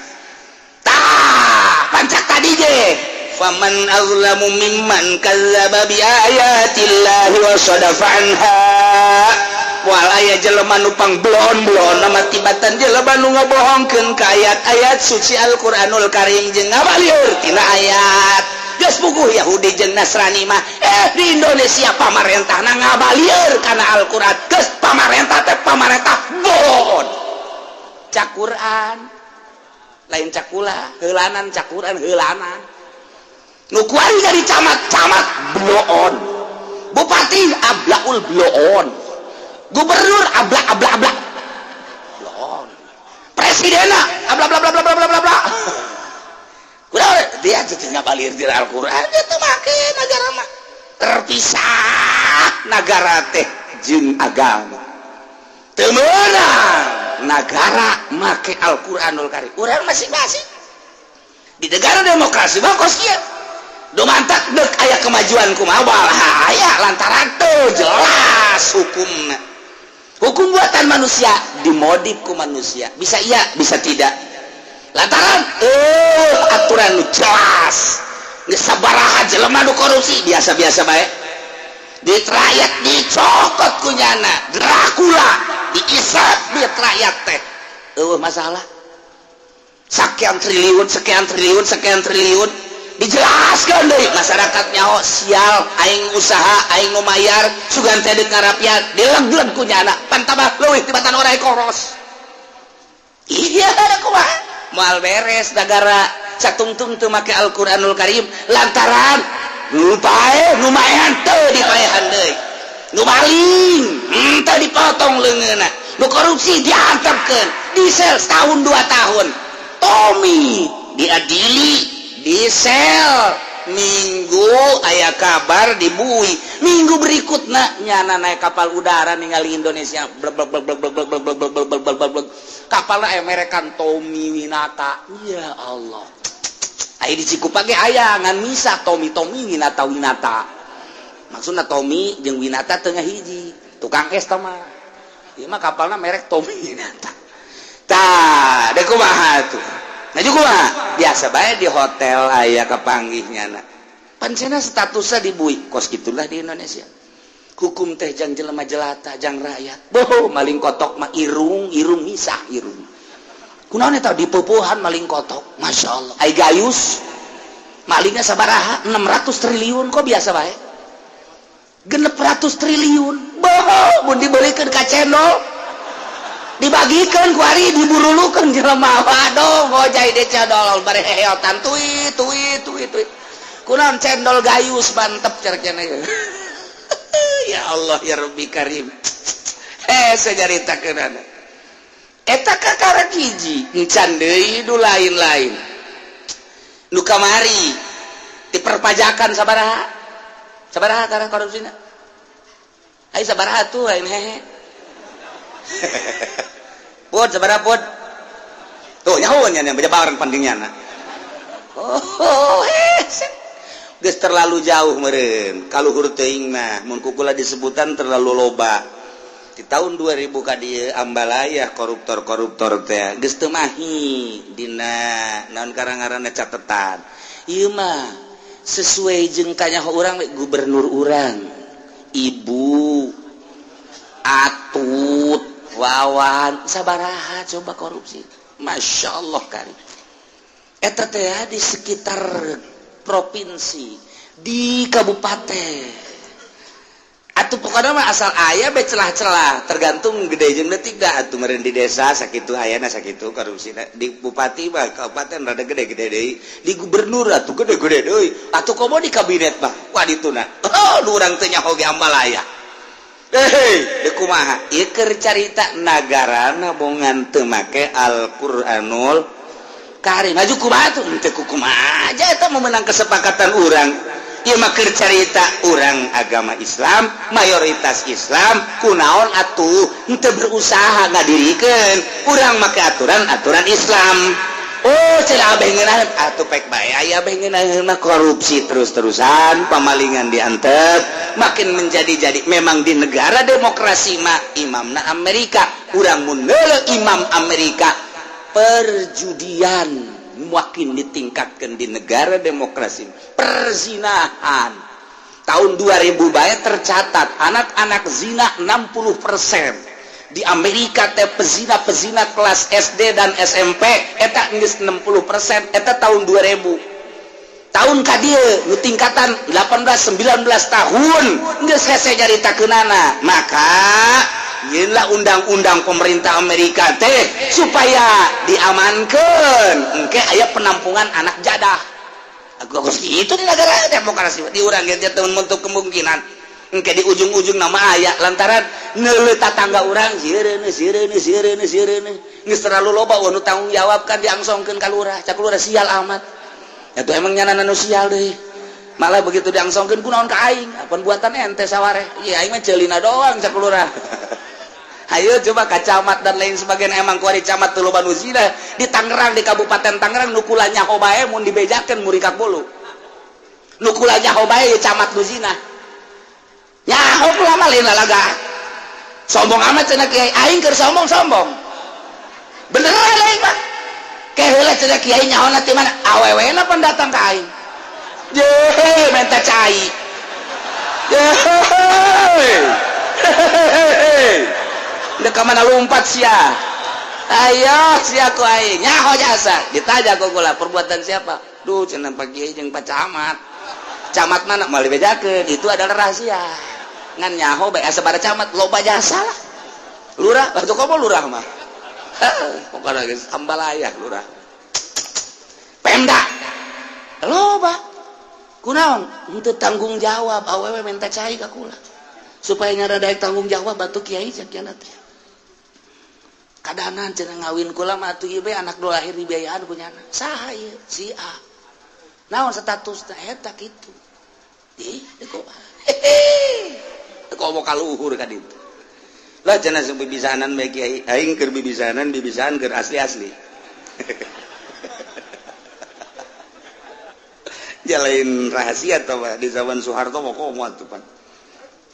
Speaker 1: Tah, pancak tadi ge, faman azlamu mimman kadzdzaba bi ayatillahi wa sadafa anha. Moal aya jelema nu pangblon-blon nama tibatan jelema nu ngabohongkeun ka ayat-ayat suci Al-Qur'anul Karim jeung ngabalieur tina ayat. Geus puguh Yahudi jeung Nasrani mah. Eh, di Indonesia pamarentahna ngabalieur kana Al-Qur'an. Geus pamarentah teh pamarentah bohon. Cak Quran lain cak kula, heulanan cak Quran, heulanan. Nu kuari jadi camat, camat bloon, bupati ablaul bloon, gubernur abla abla abla bloon, presidena abla bla bla bla bla bla bla bla. Udah, dia teh ngabalir di Al-Qur'an, dia teh make negara mah terpisah negara teh jeung agama. Teu meunang negara make Al-Qur'anul Karim. Urang masing-masing di negara demokrasi mah kos kieu. Do mantak dek aya kemajuan kumaha aya, lantaran teu jelas hukumna. Hukum buatan manusia, dimodif ku manusia, bisa iya bisa tidak, lantaran aturan nu jelas. Geus sabaraha jelema nu korupsi biasa-biasa bae, duit rakyat dicokot ku nyana, Dracula diisap duit rakyat teh eueuh masalah. Sekian triliun, sekian triliun, sekian triliun, dijelaskan deui masyarakat nyaho. Sial, aing usaha, aing nu mayar, sugan teh deuk ngarapiat, dileg-leg ku nyana, pan tambah leuwih tibatan orai koros. Iya, kumaha moal beres negara satungtung teu make Al-Qur'anul Karim, lantaran nu paeh, nu maehan teu dipaehan deui, nu maling teu dipotong leungeunna, nu korupsi diantepkeun di sel setahun 2 tahun. Tommy diadili di sel, minggu aya kabar dibui, minggu berikutnya nyana naik kapal udara ningali Indonesia, blek blek blek blek blek blek blek blek blek blek blek blek, kapal merekan Tommy Winata. Ya Allah, aya di Cikupa ge aya, ngan misah Tommy Tommy, Winata Winata. Maksudna Tommy jeung Winata tengah hiji tukang es tah mah. Ieu mah kapalna merek Tommy Winata. Tah, deuk kumaha tuh? Nah kumaha? Biasa bae di hotel aya kapanggihnya na. Pancena statusnya dibui, kos gitulah di Indonesia. Hukum teh jang jelema jelata, jang rakyat. Boh, maling kotok mah irung, irung misah irung. Kunaon eta dipupuhan maling kotok? Masya Allah. Ai gayus malingnya sabaraha? 600 triliun kok biasa bae. 600 triliun. Boh, mun dibelikeun ka cendol dibagikan ku ari diburulukeun jelema. Waduh, ngojay de cendol bare heheotan tuit tuit tuit tuit. Kunaon cendol gayus mantep cerkena. Ya Allah ya Rabbi Karim. Saya nyaritakeun eta kakara hiji encan deui nu lain-lain. Nu kamari diperpajakan sabaraha? Sabaraha karena korupsina? Ayo sabaraha tuh lain hehe. Put sabaraha put? Tuh nyaho nya nya bareng pentingnya na. Oh, geus terlalu jauh meureun kaluhur teuing mah mun ku kula disebutan terlalu loba. Di tahun 2000 ka dieu ambalaya koruptor-koruptor teh geus teu mahi dina naon karang-ngaranna catetan. Ieu mah sesuai jeung kanyaho urang we gubernur urang. Ibu Atut Wawan sabaraha coba korupsi. Masya Allah kari. Eta teh di sekitar provinsi, di kabupaten atau pokoknya mah asal aya be celah-celah tergantung gede jeung leutik dah atuh meureun di desa sakitu ayana sakitu korupsi di bupati mah kabupaten rada gede-gede deui di gubernur atuh gede-gede deui atuh komo di kabinet mah wah dituna oh lu urang teu nyaho ge ambalaya. Hei, deuk kumaha ieu keur carita nagarana bongan teu make Al-Qur'anul Karim. Maju kumaha tuh henteu kumaha aja eta memenang kesepakatan urang. Ieu mah keur carita urang agama Islam, mayoritas Islam, kunaon atuh henteu berusaha ngadirikeun urang make aturan-aturan Islam. Oh, cenah abeh ngeunaheun atuh pek bae aya abeh ngeunaheun mah korupsi terus-terusan, pamalingan diantep, makin menjadi-jadi. Memang di negara demokrasi mah imamna Amerika, urang mun imam Amerika perjudian makin ditingkatkan di negara demokrasi, perzinahan tahun 2000 bae tercatat anak-anak zina 60% di Amerika teh. Pezina-pezina kelas SD dan SMP eta geus 60% eta tahun 2000. Tahun ka dieu nu tingkatan 18 19 tahun geus hese nyaritakeunana. Maka nyeunlah undang-undang pemerintah Amerika teh supaya diamankan engke aya penampungan anak jadah. Aku itu di negara demokrasi. Di urang ge teu menutup kemungkinan engke di ujung-ujung nama aya lantaran neuleuh tatangga urang siereun siereun siereun siereun geus terlalu loba nu tanggung jawab kan diangsongkeun ka lurah. Cak lurah, sial amat itu emang nyana nu sial deui. Malah begitu diangsongkeun, kunaon ka aing, apa buatan ente saware? Iya, aing mah ceulina doang, cak lurah. Ayo coba ka camat dan lain sebagainya. Emang kuari camat teu loba nu zina di Tangerang, di Kabupaten Tangerang. Nu kula nyaho bae mun dibejakeun murikak bulu. Nu kula nyaho bae camat nu zina nyaho kula mah lain lalaga sombong amat cenah kiai aing keur sombong-sombong beneran aing mah. Ke heula cenah kiai nyahona ti mana? Awewena pan datang ka aing je minta cai. Yeay, udah ka mana lompat sia? Ayo sia ku aing nyaho jasa ditanya ku kula perbuatan siapa? Duh, cenah Pak Kiai jeung Pak Camat. Camat mana moal dibejakeun, itu adalah rahasia. Ngan nyaho bae asa pada camat loba jasa lah. Lurah atuh komo lurah mah pokoknya geus ambalaya lurah Pemda loba kunaon henteu tanggung jawab. Awewe minta cai ka kula supaya nyara daek tanggung jawab batu kiai cek teh kadanan cenah ngawin kula mah atuh ieu anak nu lahir dibiayaan ku nyana. Saha ieu? Si A. Naon statusna eta kitu? Ih, hehe, kok mau kaluhur ka ditu lah cenah sampai bisanan bae kiai aing keur bibisanan bibisaan keur asli-asli. Jalain rahasia tau di zaman Soeharto mau komo tuh pan.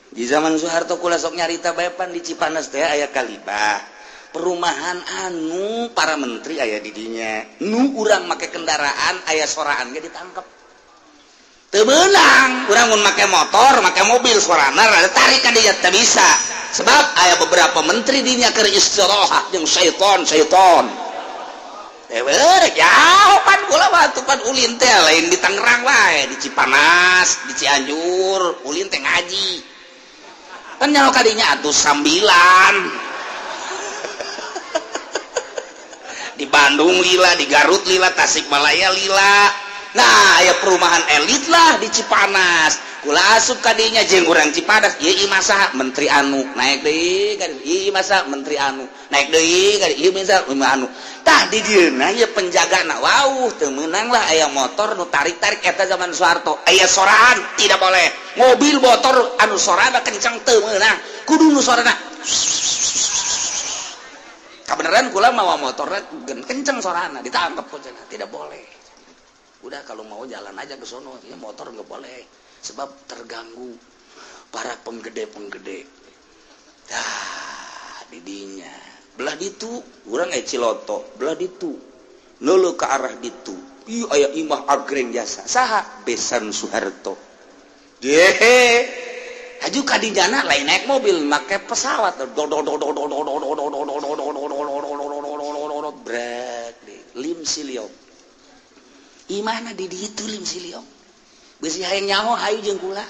Speaker 1: Di zaman Soeharto kula sok nyarita bae pan di Cipanas teh aya Kalibah, perumahan anu para menteri aya di dinya. Nu urang make kendaraan aya soraan ge ditangkep. Teu meunang, urang mun make motor, make mobil sorana rada tarik ka dinya teu bisa. Sebab aya beberapa menteri dinya keur istirahat jeung syaiton syaiton. Eh bener, jauh pan kula waktu pan ulin teh lain di Tangerang wae, di Cipanas, di Cianjur, ulin teh ngaji. Kan nyawa kadinya atuh sambilan. Di Bandung lila, di Garut lila, Tasikmalaya lila. Nah, aya perumahan elit lah di Cipanas. Kula asup kadinya jeung urang Cipanas, ieu imah saha? Menteri anu, naik deui ka dieu, ieu imah saha? Menteri anu, naik deui ka dieu, ieu imah imah anu. Tah di dieuna ieu penjagana wauh teu meunang lah aya motor nu tarik-tarik eta zaman Soeharto. Aya soraan tidak boleh. Mobil motor anu sorana kencang teu meunang. Kudu nu sorana. Kabeneran kula mawa motorna kenceng sorana ditangkap ku cenah, tidak boleh. Udah kalau mau jalan aja ke sono, ya motor nggak boleh sebab terganggu para penggede-penggede. Dah didinya belah ditu urang aya Ciloto, belah ditu neuleuh ke arah ditu. Ieu aya imah agreng jasa. Saha? Besan Soeharto. Gehe. Haju ka dinyana lain naik mobil, make pesawat. Do do do do do do do do do do do do do do do do do do brek lim siliong. Imahna di ditu lim siliong. Beusi hayang nyaho hayu jeung kula.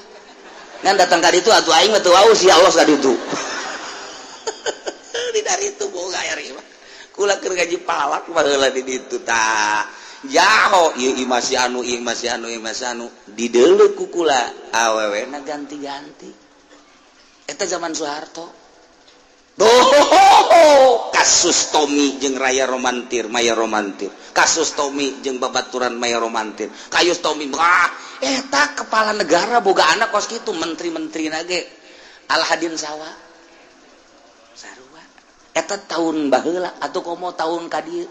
Speaker 1: Ngan datang ka ditu atuh aing mah teu wau si Allah ka ditu. Di dari itu boga aya imah. Kula keur gaji palak baheula di ditu tah. Jaho ieu imah si anu, ieu imah si anu, ieu imah si anu. Dideuleu ku kula awewena ganti-ganti. Eta zaman Soeharto. Doh, kasus Tommy jeung Raya Romantir, Maya Romantir. Kasus Tommy jeung babaturan Maya Romantir. Kasus Tommy, wah, eta kepala negara boga anak kos kitu, menteri-menteri nage. Alhadin sawa. Sarua. Eta tahun baheula atau komo tahun ka dieu.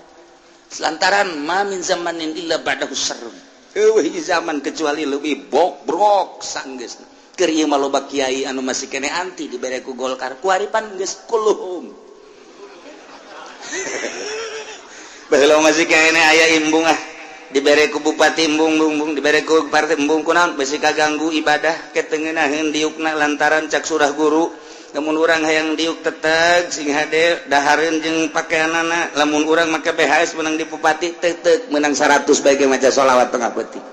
Speaker 1: Lantaran ma min zamanin illa ba'dahu syarrun. Eueuh zaman kecuali lebih bobrok sanggeusna. Keur ieu mah loba kiai anu masih kene anti dibere ku Golkar. Kuari pan geus kuluhum. Baheula masih kene aya imbung ah. Dibere ku bupati embung bumbung, dibere ku partai embung kunaon besi kaganggu ibadah ketengeunaheun diukna lantaran cak surah guru. Lamun urang hayang diuk teteg sing hade dahareun jeung pakaianana, lamun urang make BHS menang di bupati teteg menang 100 bae maca sholawat tengah peuting.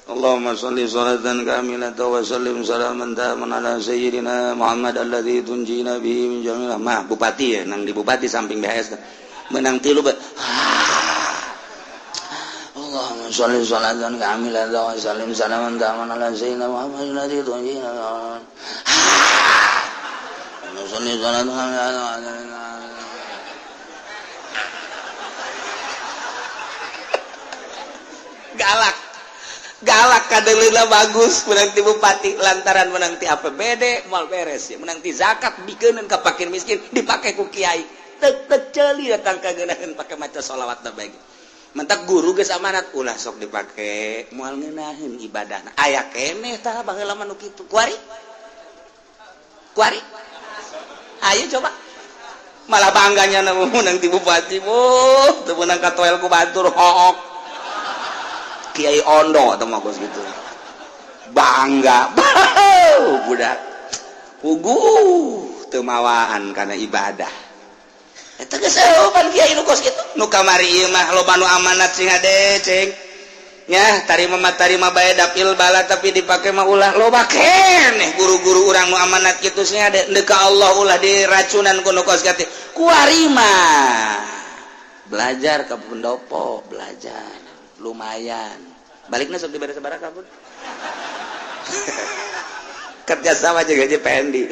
Speaker 1: Allahumma sholli sholatan kamilatan wa sallim salaman taman ala sayyidina Muhammad alladzi tunjina bihi min jami'il mah bupati ya nang di bupati samping BHS menang tilu bae. Allahumma sholli sholatan kamilatan wa sallim salaman taman ala sayyidina Muhammad alladzi tunjina sholli sholatan galak galak kadeuleuh bagus menang ti bupati lantaran menang ti APBD moal beres ya menang ti zakat bikeuneun ka fakir miskin dipake ku kiai tek tek ceuli datang ka geunaheun pake maca sholawat da bae mentak guru geus amanat ulah sok dipake moal ngeunaheun ibadahna aya keneh tah baheula mah nu kitu kuari kuari ayo coba malah bangganya menang ti bupati boh teu meunang ka toel ku batur hook Kiai Ondo atau mah gitu bangga budak puguh teu mawaan kana ibadah eta geus pan kiai nu kos kitu nu kamari ieu mah loba nu amanat sing hade ceng nya tarima mah tarima bae dapil bala tapi dipake mah ulah loba keneh guru-guru urang nu amanat kitu sing hade deuk ka Allah ulah diracunan ku nu kos kitu kuari mah belajar ka pendopo belajar lumayan baliknya sok dibere sabaraha pun kerja sama juga aja Pendi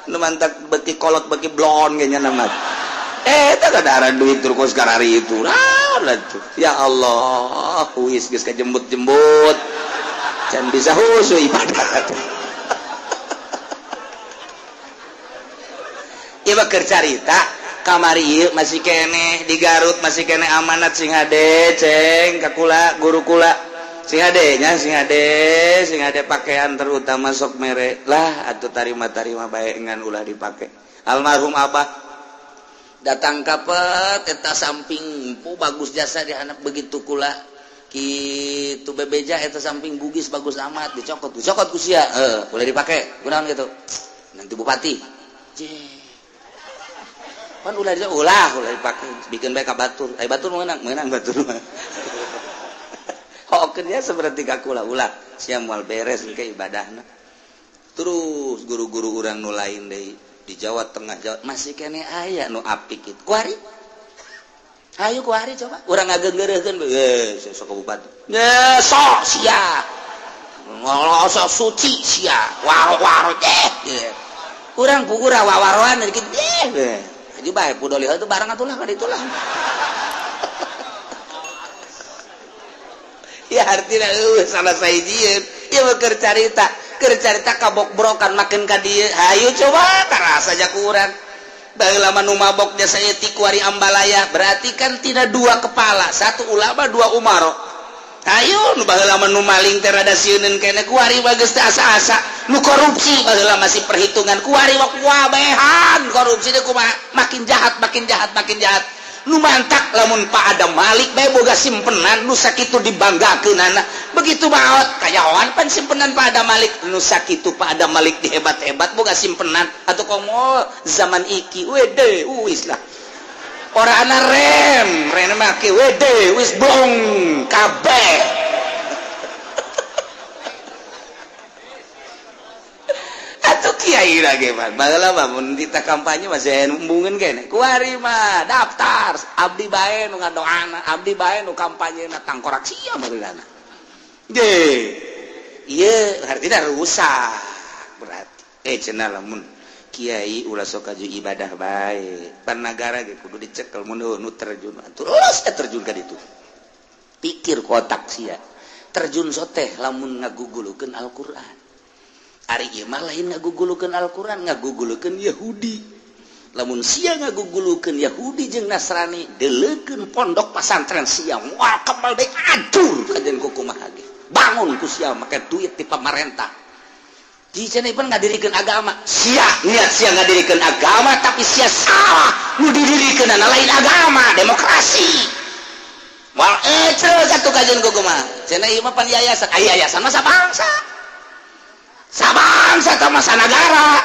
Speaker 1: nu mantak beki kolot beki blon kayaknya nama eta kadara duit terus karari itu nah, ya Allah wis geus kajembut-jembut can bisa husu ibadah ieu mah keur carita kamari ieu masih keneh di Garut masih keneh amanat sing hade ceng ka kula guru kula Sing ade nya, sing ade, sing ade pakaian terutama sok mere lah atuh, tarima-tarima bae ngan ulah dipake. Almarhum abah datang kapet eta samping pu bagus jasa di anak begitu kula kitu bebeja eta samping Bugis bagus amat, dicokot, dicokot ku sia, eh boleh dipake kunaon gitu nanti bupati je pan ulah ulah ulah dipake, bikin bae ka batur, ai batur meunang, meunang batur mah. Oh, dia seperti kakula ulah sia moal beres ke ibadahna. Terus guru-guru urang nu lain deui di Jawa Tengah, Jawa masih kene aya nu apik kitu. Kuari ayo, kuari coba urang ngageunggeureuhkeun, eh sok bupati ye sok sia ngolosok suci sia waro-waro eh urang pugura wawaroan dikit eh jadi bae pudoliha itu barang atulah ka itulah. Ya artinya salah sahijieun ieu mah keur carita, keur carita kabokbrokan makin ka dieu. Hayu coba karasa aja ku urang. Baheula mah nu mabok jasa etik, kuari ambalaya. Berarti kan tidak dua kepala, satu ulama, dua umaro. Ayo, nu baheula mah nu maling teh rada sieuneun keneh, kuari mah geus teu asa-asa. Nu korupsi baheula masih perhitungan, kuari mah kuabehan korupsi teh kumaha, makin jahat, makin jahat, makin jahat. Nu mantak lamun Pak Adam Malik bae boga simpenan nu sakitu dibanggakeunana, begitu maot kayawan pan simpenan Pak Adam Malik nu sakitu. Pak Adam Malik dihebat-hebat boga simpenan atau komo zaman iki wede wis lah ora ana rem rem make wede wis blong kabeh. Atuh kiai lagi mah baheula mah mun dita kampanye masih embungeun kene. Kuari mah daftar abdi bae nu ngadoana, abdi bae nu kampanyena, tangkorak sia baheulana ge. Ieu artinya rusak berarti. Eh, cenah lamun kiai ulah sok kaju ibadah bae, pan nagara ge kudu dicekel mun nu terjun terus terjun ka ditu. Pikir kotak sia terjun soteh lamun ngagugulukeun Al-Qur'an. Ari ieu mah lain ngagugulukeun Al-Qur'an, ngagugulukeun Yahudi. Lamun sia ngagugulukeun Yahudi jeung Nasrani, deleukeun pondok pasantren sia moal kebal deui, adur kajen kumaha ge. Bangun ku sia make duit ti pamarentah. Di cenah pan ngadirikeun agama. Sia niat sia ngadirikeun agama, tapi sia salah. Nu didirikeunana lain agama, demokrasi. Moal ecrek atuh kajen kumaha. Cenah ieu mah pan yayasan. Ai yayasan mah sabangsa. Sabangsa atau masa negara.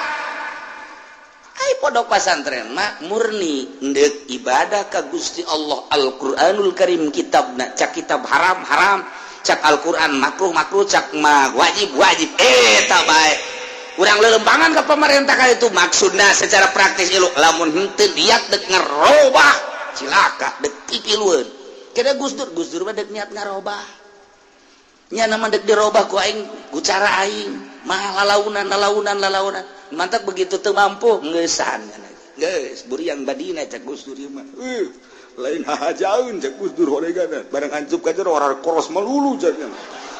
Speaker 1: Ai pondok pasantren mah murni ndek ibadah ka Gusti Allah. Al-Qur'anul Karim kitabna, cak kitab haram haram, cak Al-Qur'an makruh makruh, cak mah wajib wajib, eta bae. Urang lelempangan ke pemerintah ka itu maksudna secara praktis ilu lamun henteu niat dek ngerobah cilaka dek pipilueun. Kira Gus Dur, Gus Dur mah dek niat ngarobah nya, nama dek dirobah ku aing, ku cara aing mah lalaunan lalaunan lalaunan. Mantap begitu teu mampu ngeusan geus buriang badina cak Gus Dur ieu mah. Lain hajaeun cak Gus Dur horegana barang ancup ka jero orang koros melulu cak.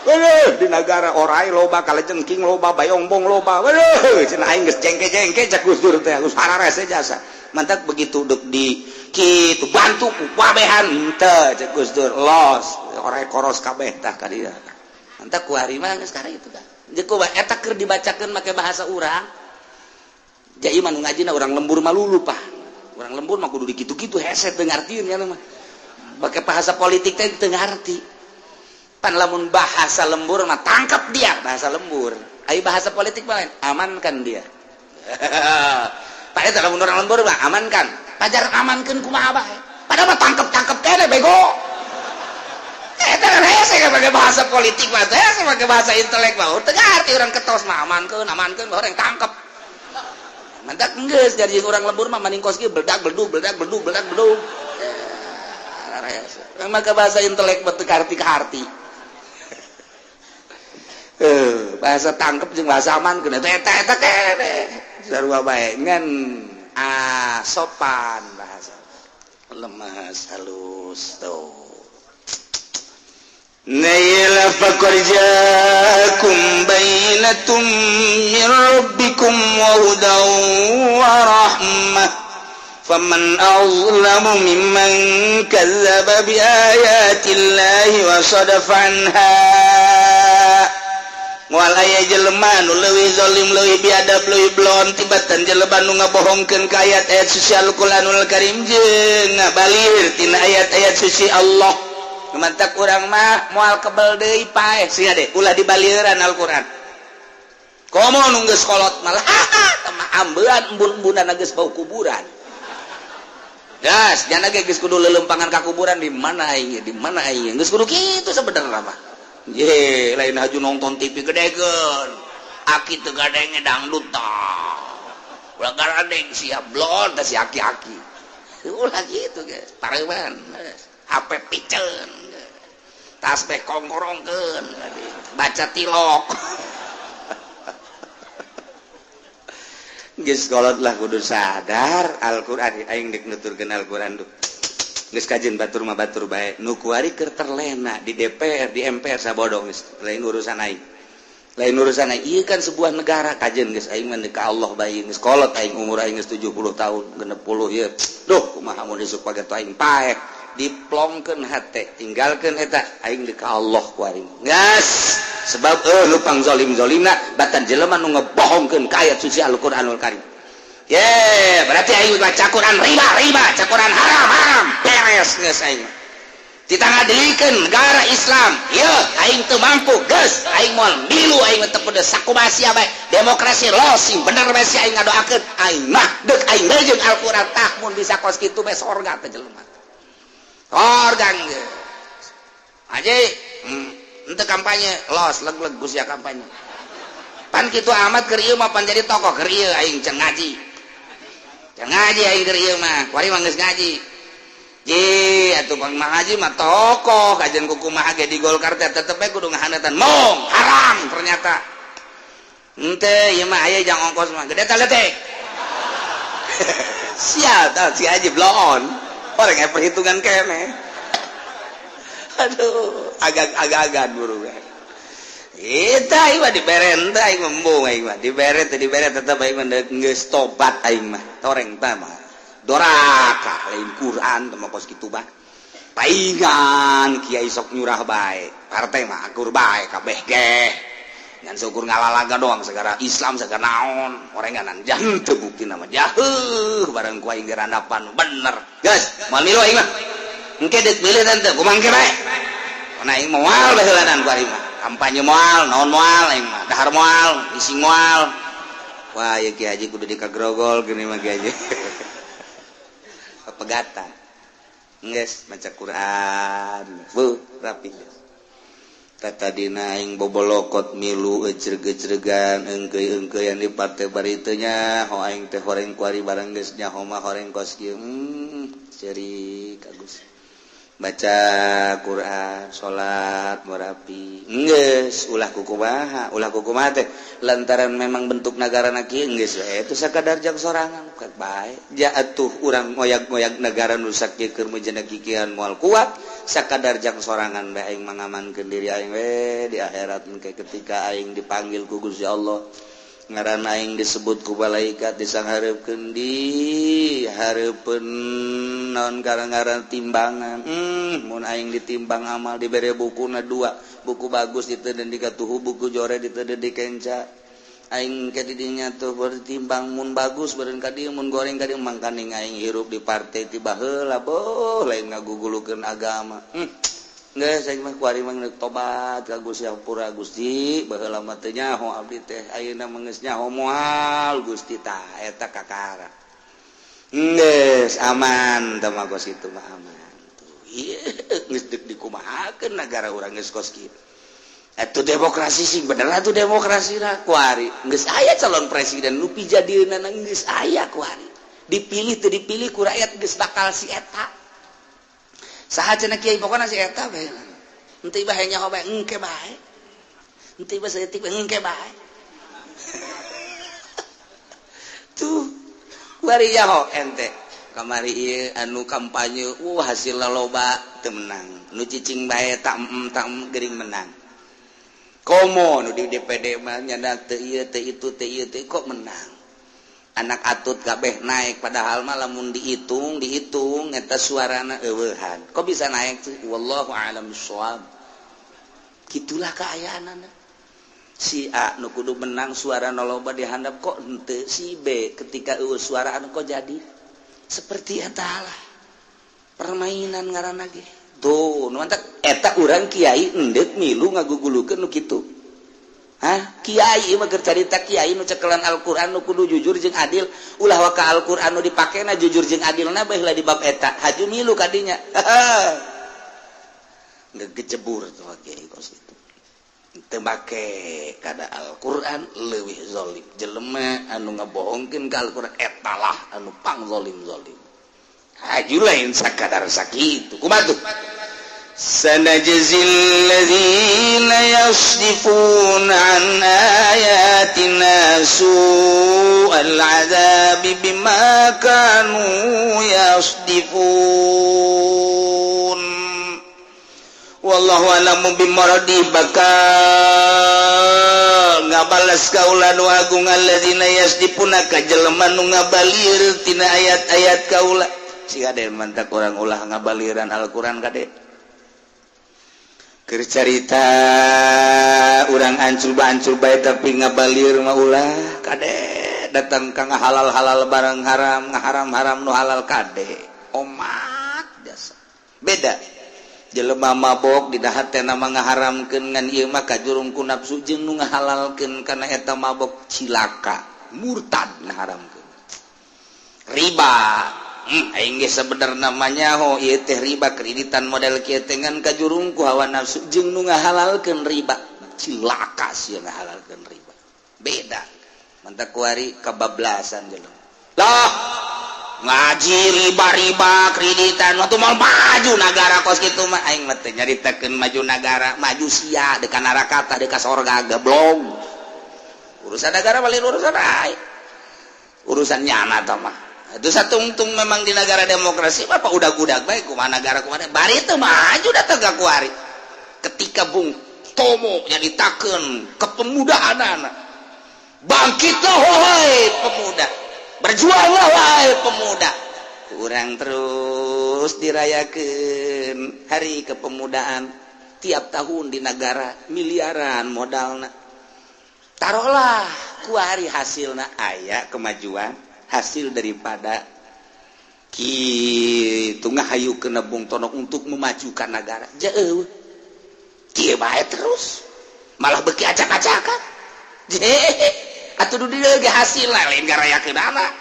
Speaker 1: Waduh, di nagara orai loba, kalajengking loba, bayongbong loba. Waduh, cenah aing geus jengke-jengke cak Gus Dur teh, geus hararese jasa. Mantap begitu dek di kitu bantu ku kabehan henteu cak Gus Dur los orai koros kabeh tah ka dieu. Mantap ku hari mah geus itu kan. Jeung kumaha eta keur dibacakeun make bahasa urang. Jadi mah nu ngajina urang lembur malulu pah. Urang lembur mah kudu dikitu-kitu hese teu ngartieun ya mah. Make bahasa politik teh teu ngarti. Pan lamun bahasa lembur mah tangkap dia bahasa lembur. Ai bahasa politik mah lain, amankan dia. Pak eta lamun urang lembur mah amankan. Pajar amankeun kumaha bae. Padahal mah tangkep-tangkep kene bego. Eta kan hese pakai bahasa politik mah teh, pakai bahasa intelek mah teu ngarti urang ketos mah amankeun, amankeun orang tangkep. Mantak geus jadi urang lembur mah maning kos kieu beledak beledug beledak beledug beledak beledug. Eh, maka bahasa intelek mah teu karti ka harti. Eh, bahasa tangkep jeung bahasa amankeun eta eta eta kene. Sarua bae ngan ah sopan bahasa. Lemas halus tuh. Naila faqad jaakum bayyinatum min rabbikum wa hudan wa rahmah. Faman azlamu mimman kadzdzaba bi ayatillahi wa sadafa anha. Moal aya jelema nu leuwih zalim, leuwih biadab, leuwih blon tibatan jelema nu ngabohongkeun ka ayat-ayat suci Al-Qur'anul Karim jeung ngabalir tina ayat-ayat suci Allah. Mantak urang mah moal kebel deui paeh sia deh, ulah dibalieuran Al-Qur'an. Komo nu geus kolot malah mah ambean embun-embunan geus bau kuburan. Gas, jana ge geus kudu leuleumpangan ka kuburan, di mana aing, di mana aing, geus kudu kitu sebenarnya mah. Ye, lain haju nonton TV gedekeun. Aki teu gadenge dangdut tah. Ulah garadeng siap blon tah si aki-aki. Ulah kitu geus, pareuman. HP piceun. Tasbih kongkorongkeun, baca tilok. Geus kolot lah kudu sadar Al-Qur'an, aing dek nuturkeun Al-Qur'an duh. Geus kajen batur mah batur bae nu kuari keur terlena di DPR, di MPR sabodo geus lain urusan aing. Lain urusan aing, ieu kan sebuah negara kajen geus aing mah ka Allah bae geus kolot aing, umur aing geus 70 tahun, 60 ieu. Duh, kumaha mun isuk pageto aing paeh, diplongkeun hate, tinggalkeun eta aing di ka Allah kuari. Geus sebab nu pang zalim-zalimna batan jelema nu ngebohongkeun ka ayat suci Al-Qur'anul Karim. Ye, berarti aing baca Quran riba riba, baca Quran haram haram, beres geus aing. Ditangadilikeun negara Islam, ye aing teu mampu geus, aing moal milu, aing teu kudu sakumaha sia bae. Demokrasi los sing bener bae sia, aing ngadoakeun, aing mah deuk aing jeung Al-Qur'an tah mun bisa kos kitu bae sorga teh jelema. Sorga geus. Aje, henteu kampanye los leg-leg geus sia kampanye. Pan kitu amat keur ieu mah pan jadi tokoh keur ieu aing can ngaji. Can ngaji aing keur ieu mah, kuari mah geus ngaji. Ji, atuh pang ngaji mah tokoh kajian kumaha ge di Golkar teh tetep we kudu ngahaneutan. Mong, haram ternyata. Henteu ieu mah aya jang ongkos mah gede tah leutik. Sial tah si haji bloon. Orang aya perhitungan kene. Aduh, agak-agak buru. Eta aing mah dibere teh aing mah embung, aing mah dibere teh dibere tetep aing mah geus tobat aing mah toreng tah mah. Doraka lain Quran teh mah kos kitu bah. Paingan kiai sok nyurah bae, partai mah akur bae kabeh ge. Ngan syukur ngalalaga doang segara Islam segara naon, orenganan jangan teu bukti nama jaheuh bareng ku aing dirandapan bener. Geus, moal milu aing mah. Engke deuk milih teh kumaha engke bae. Karena aing moal baheulanan ku aing mah. Kampanye moal, naon moal aing mah, dahar moal, ising moal. Wah, ieu Ki Haji kudu dikagrogol geuning mah Ki Haji. Pegatan. Geus maca Quran. Beuh, rapi geus. Tadina aing bobolokot milu ecreg-ecregan engkeuy-engkeuyan di partai bari teu nyaho aing teh horeng kuari barang geus nyaho mah horeng kos kieu. Ceurik Agus. Baca Quran, salat merapi. Geus ulah kukumaha, ulah kukumaha teh lantaran memang bentuk negara kieu geus we itu sakadar jang sorangan bae. Ja atuh urang ngoyag-ngoyag negara nu sakieu keur meujana kikian moal kuat, sakadar jang sorangan bae aing mangamankeun diri aing we di akhirat engke ketika aing dipanggil ku Gusti Allah. Ngaran aing disebut ku malaikat disanghareupeun di hareupeun naon ngaran timbangan. Mun aing ditimbang amal dibere bukuna dua, buku bagus diteuden di katuhu, buku jore diteuden di kenca. Aing ke didinya tuh bertimbang mun bagus beureun ka dieu, mun goreng ka dieu, mangkaning aing hirup di partai ti baheula boh lain ngagugulukeun agama. Geus aing mah kuari mah geus tobat ka Gusti Hampura Gusti, baheula mah teu nyaho abdi teh, ayeuna mah geus nyaho moal Gusti tah eta kakara. Geus aman teh mah kos kitu mah aman. Tuh ieu geus deuk dikumahakeun nagara urang geus kos kieu. Atuh demokrasi sing bener atuh demokrasi lah kuari. Geus aya calon presiden nu pijadieunna geus aya kuari. Dipilih teu dipilih ku rakyat geus bakal si eta. Saha cenah kiai pokona si eta bae. Henteu bae nyaho bae engke bae. Henteu bae saeutik bae engke bae. Tuh kuari nyaho ente. Kamari ieu anu kampanye hasilna loba teu menang. Nu cicing bae tak geuring menang. Komo nu di DPD mah nyanda teu ieu teu itu teu ieu teu kok menang. Anak atut kabeh naik, padahal mah lamun dihitung dihitung eta suarana eueuhan. Kok bisa naik sih? Wallahu a'lam bissawab. Gitulah keayaan. Si A nu kudu menang, suara loba dihandap, kok henteu si B ketika eueuh suaraan kok jadi seperti eta lah permainan ngaranna ge. Tuh nu mantak eta urang kiai endek milu ngagugulukeun nu kitu. Hah? Kiai mah keur carita kiai nu cekelan Al-Qur'an, nu kudu jujur jeung adil. Ulah waka Al-Qur'an nu dipakena jujur jeung adilna bae lah di bab eta. Haju milu kadinya. Ngegejebur tuh kiai kos itu. Teu make kada Al-Qur'an leuwih zalim. Jelema anu ngabohongkeun ka Al-Qur'an eta lah anu pang zalim-zalim. Haju lain sakadar sakitu. Kumaha tuh? سنجزي الذين يصدفون عن آياتنا سوء العذاب بما كانوا يصدفون. والله أعلم بمراده. Bakal ngabales kaula nu agung الذين يصدفون ka jelema nu ngabalir tina ayat-ayat kaula. Siga mantak orang ulah ngabaliran Al-Qur'an, kade. Keur carita urang ancul ancul bae, tapi ngabalir mah ulah, kade. Datang ka halal-halal barang haram, ngaharam-haram nu halal, kade. Omat jasa beda. Jelema mabok di hatena mah ngaharamkeun, ngan ieu mah kajurung ku nafsu, jeung nu ngahalalkeun kana eta mabok cilaka, murtad ngaharamkeun. Riba, aing ge sebenarnya namanya ho ieu teh riba kreditan model kieu teh, ngan kajurung ku hawa nafsu, jeung nu ngahalalkeun riba cilaka sia ngahalalkeun riba. Beda. Mantak kuari kebablasan jelema lah ngaji riba-riba kreditan waktu mau maju negara kos kitu mah. Aing mah teu nyaritakeun maju negara, maju sia dekat neraka tah dekat sorga, goblok. Urusan negara paling urusan aing, urusan nyana tah mah. Itu satungtung memang di negara demokrasi apa udah gudak baik kumaha negara kumaha bari itu maju datang ke kuari. Ketika Bung Tomo nyaritakeun kepemudaan, bangkitlah wahai pemuda, berjuanglah wahai pemuda. Kurang terus dirayakan hari kepemudaan tiap tahun di negara, miliaran modalna. Taruhlah kuari hasilna aya kemajuan hasil daripada kitu ngahayu ke Bung Tono untuk memajukan negara jauh kieu bae, terus malah beki acak-acakan atuh. Di ge hasil lain ngarayakeun anak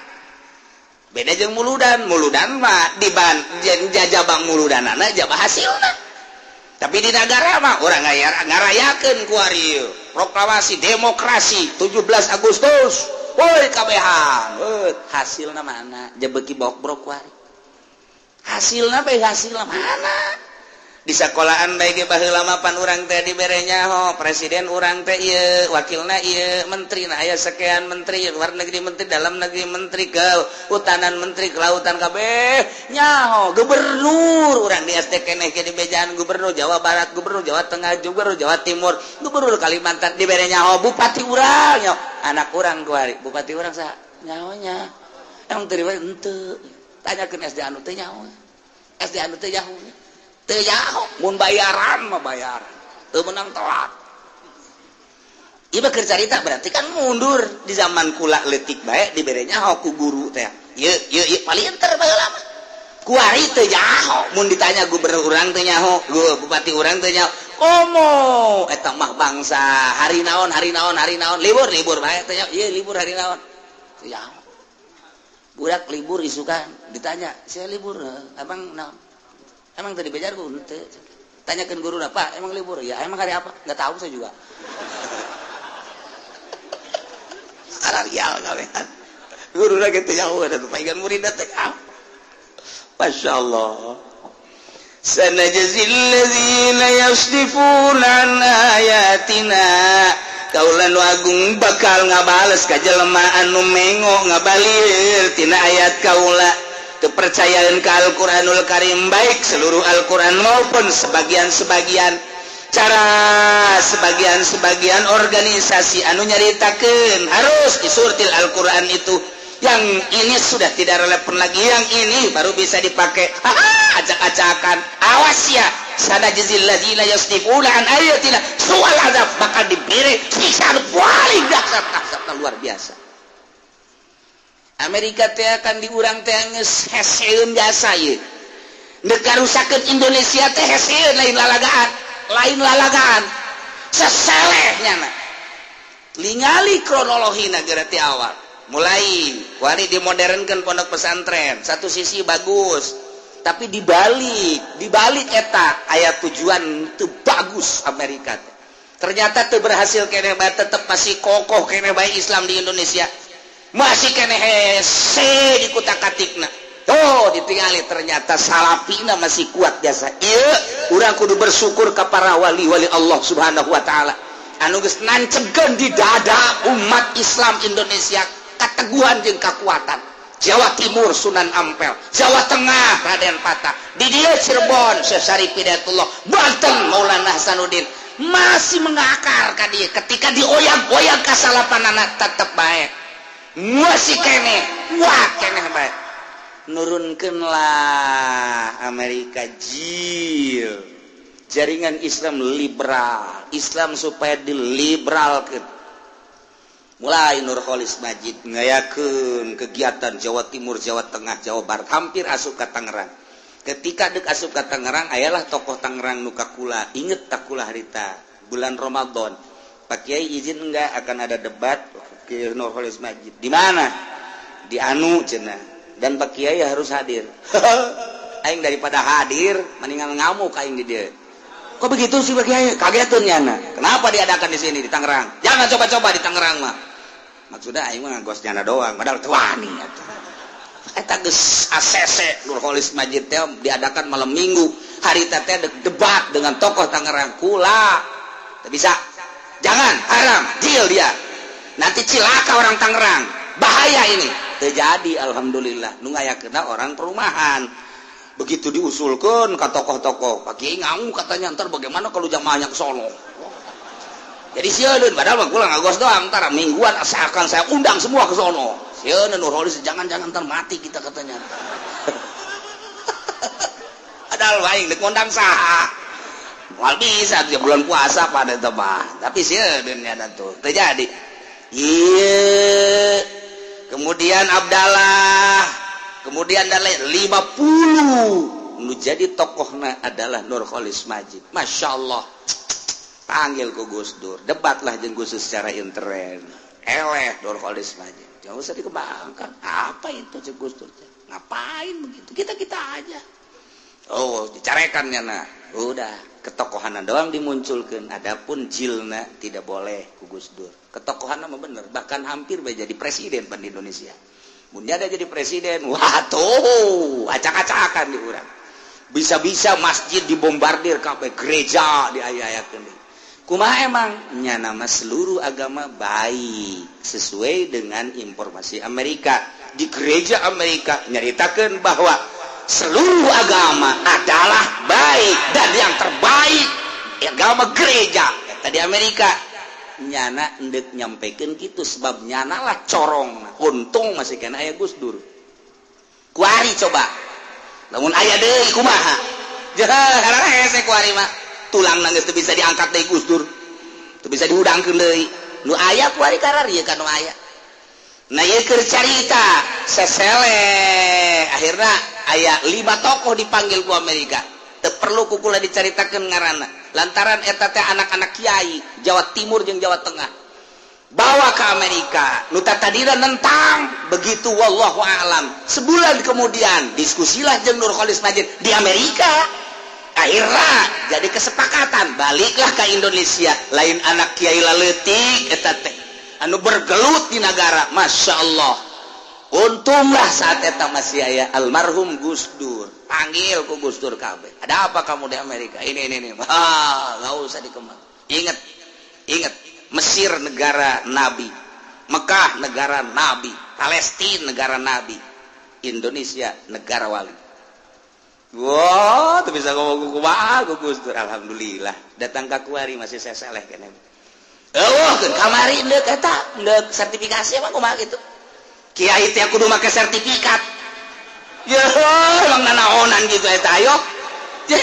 Speaker 1: beda jeung muludan. Muludan mah di ban jajabang muludanana jaba hasilna, tapi di negara mah orang ngarayakeun kuari proklamasi demokrasi 17 Agustus, woi kabehan. Hasilna mana? Jebeki bokbrok kuari hasilna bae. Hasilna mana? Di sekolahan baik baheula mah pan urang teh dibere nyaho presiden urang teh ieu, wakilna ieu, menteri nah aya sekian, menteri luar negeri, menteri dalam negeri, menteri kehutanan, menteri kelautan, kabeh nyaho. Gubernur urang di SD keneh ge dibejaan gubernur Jawa Barat, gubernur Jawa Tengah, gubernur Jawa Timur, gubernur Kalimantan dibere nyaho. Bupati urang nyaho, anak urang kuari bupati urang saha nyahonya? Emang teu henteu? Tanyakeun SD anu teu nyaho, SD anu teu nyaho, teu nyaho. Mun bayaran mah bayaran teu menang telat. Ieu mah keur carita, berarti kan mundur di zaman kula leutik bae dibere nyaho ku guru teh ieu ieu ieu palinter baheula mah. Kuari teu nyaho. Mun ditanya gubernur urang teu nyaho, bupati urang teu nyaho. Komo eta mah bangsa hari naon, hari naon, hari naon, libur libur bae teu nyaho. Ieu libur hari naon teu nyaho. Budak libur isukan ditanya, "Saya libur emang naon?" "Emang tadi bejar ku henteu." Tanyakan guru, "Apa emang libur ya? Emang hari apa?" "Nggak tahu saya juga." Sararial kabehan guru lagi teu nyaho da paingan murid teh. Masya Allah. سنجزي الذين يصدفون عن آياتنا. Kaula nu agung bakal ngabales ka jelema anu mengo ngabalir tina ayat kaula, kepercayaan ke Al-Qur'anul Karim, baik seluruh Al-Qur'an maupun sebagian-sebagian, cara sebagian-sebagian organisasi anu nyaritakeun harus disurtil Al-Qur'an itu. Yang ini sudah tidak relevan lagi, yang ini baru bisa dipakai. Acak-acakan, awas ya. Sanajzil ladzina yasdifuna an ayatina su'al azab, bakal diberi siksa anu paling dahsyat, dahsyat luar biasa. Amerika teh akan diurang teh geus heseun jasa ieu. Dek ngarusakeun Indonesia teh heseun, lain lalagaan, lain lalagaan. Seselehnya na. Lingali kronologi negara ti awal. Mulai wali dimodernkan pondok pesantren, satu sisi bagus, tapi dibalik eta aya tujuan itu bagus Amerika. Ternyata tuh berhasil keneh bae, tetep masih kokoh keneh bae Islam di Indonesia. Masih keneh hese di kutak-katikna. Oh, ditinggali ternyata salafina masih kuat biasa. Iya, urang kudu bersyukur ke para wali-wali Allah Subhanahu wa Taala. Anu geus nancepkeun di dada umat Islam Indonesia kateguhan jeung kekuatan. Jawa Timur Sunan Ampel, Jawa Tengah Raden Patah, di dia Cirebon Syekh Syarif Hidayatullah, Banten Maulana Hasanuddin masih mengakar ka dia. Ketika dioyag-oyag kasalapanana tetep baik, masih keneh kuat keneh baik. Nurunkanlah Amerika JIL, Jaringan Islam Liberal, Islam supaya diliberalkan. Mulai Nurcholish Madjid ngayakeun kegiatan Jawa Timur, Jawa Tengah, Jawa Barat, hampir asup ke Tangerang. Ketika dek asup ke Tangerang, ayalah tokoh Tangerang nu ka kula. Inget tak kula harita bulan Ramadan, "Pak Kiai, izin enggak, akan ada debat ke Nurcholish Madjid." "Di mana?" "Di anu," cenah, "dan Pak Kiai harus hadir." Aing daripada hadir mendingan ngamuk aing di dia. "Kok begitu sih, Pak Kiai?" Kagetun nyana. "Kenapa diadakan di sini, di Tangerang? Jangan coba-coba di Tangerang mah." Maksudnya aing mah ngagos nyana doang, padahal teu wani atuh. Eta geus ACC Nurcholish Madjid teh diadakan malam Minggu. Hari teh debat dengan tokoh Tangerang. Kula teu bisa. Jangan, haram, JIL dia. Nanti cilaka orang Tangerang. Bahaya ini. Terjadi, alhamdulillah. Nu ngayakeunna orang perumahan. Begitu diusulkan ke tokoh-tokoh, "Pak Kiai ngamuk katanya, ntar bagaimana kalau jamaahnya ke sono?" Jadi sieun, padahal mah kula ngagos doang, ntar mingguan akan saya undang semua ke sono. Sieun Nurcholish, "Jangan-jangan ntar mati kita," katanya. Padahal aing dek ngundang saha? Moal bisa di bulan puasa pada itu mah. Tapi sieun nya tuh terjadi. Iya. Kemudian Abdallah, kemudian dan lain 50 nu jadi tokohna adalah Nurcholish Madjid. Masya Allah, panggil ku Gus Dur, debatlah jeung Gus Dur secara intern. Eleh Nurcholish Madjid. "Jangan usah dikembangkan apa itu," cek Gus Dur. "Ngapain begitu? Kita kita aja." Oh, dicarekannya. Nah, udah ketokohan doang dimunculkan, adapun JILna tidak boleh ku Gus Dur. Ketokohan mah bener, bahkan hampir bae jadi presiden pan di Indonesia. Mun ada jadi presiden, wah tuh acak-acakan di urang. Bisa-bisa masjid dibombardir kabeh, gereja diaya-ayakeun. Kumaha emang nya nama seluruh agama baik sesuai dengan informasi Amerika. Di gereja Amerika nyaritakan bahwa seluruh agama adalah baik dan yang terbaik agama gereja. Tadi Amerika nyana endek nyampaikan gitu sebab nyana lah corong. Untung masih kena aya Gus Dur. Kuari coba lamun aya deui kumaha? Hese kuari mah, tulang nangis teu bisa diangkat deui, Gus Dur teu bisa dihudangkeun deui. Nu aya kuari kararieu ka nu aya. Nah, ieu keur carita sesele. Akhirna aya lima tokoh dipanggil ku Amerika. Teu perlu ku kula dicaritakeun ngaranna lantaran eta teh anak-anak kiai Jawa Timur jeung Jawa Tengah, bawa ke Amerika. Nu tadina nentang begitu, wallahu alam, sebulan kemudian diskusilah jeung Nurcholish Madjid di Amerika. Akhirnya jadi kesepakatan, baliklah ke Indonesia. Lain anak kiai laletik eta teh anu bergelut di negara. Masya Allah, untunglah saat eta masih aya almarhum Gus Dur. Panggil ku Gus Dur kabeh. "Ada apa kamu di Amerika ini?" "Ah, nggak usah dikembang. Ingat, ingat, Mesir negara Nabi, Mekah negara Nabi, Palestina negara Nabi, Indonesia negara wali." Wah, tuh bisa ngomong kumaha ku Gus Dur. Alhamdulillah datang ka kuari masih saya seleh keneh. Oh, kamari ndek eta ndek sertifikasi apa kumaha gitu. Kiai teh kudu make sertifikat. Ya, emang nanaonan gitu eta, ayo. Je.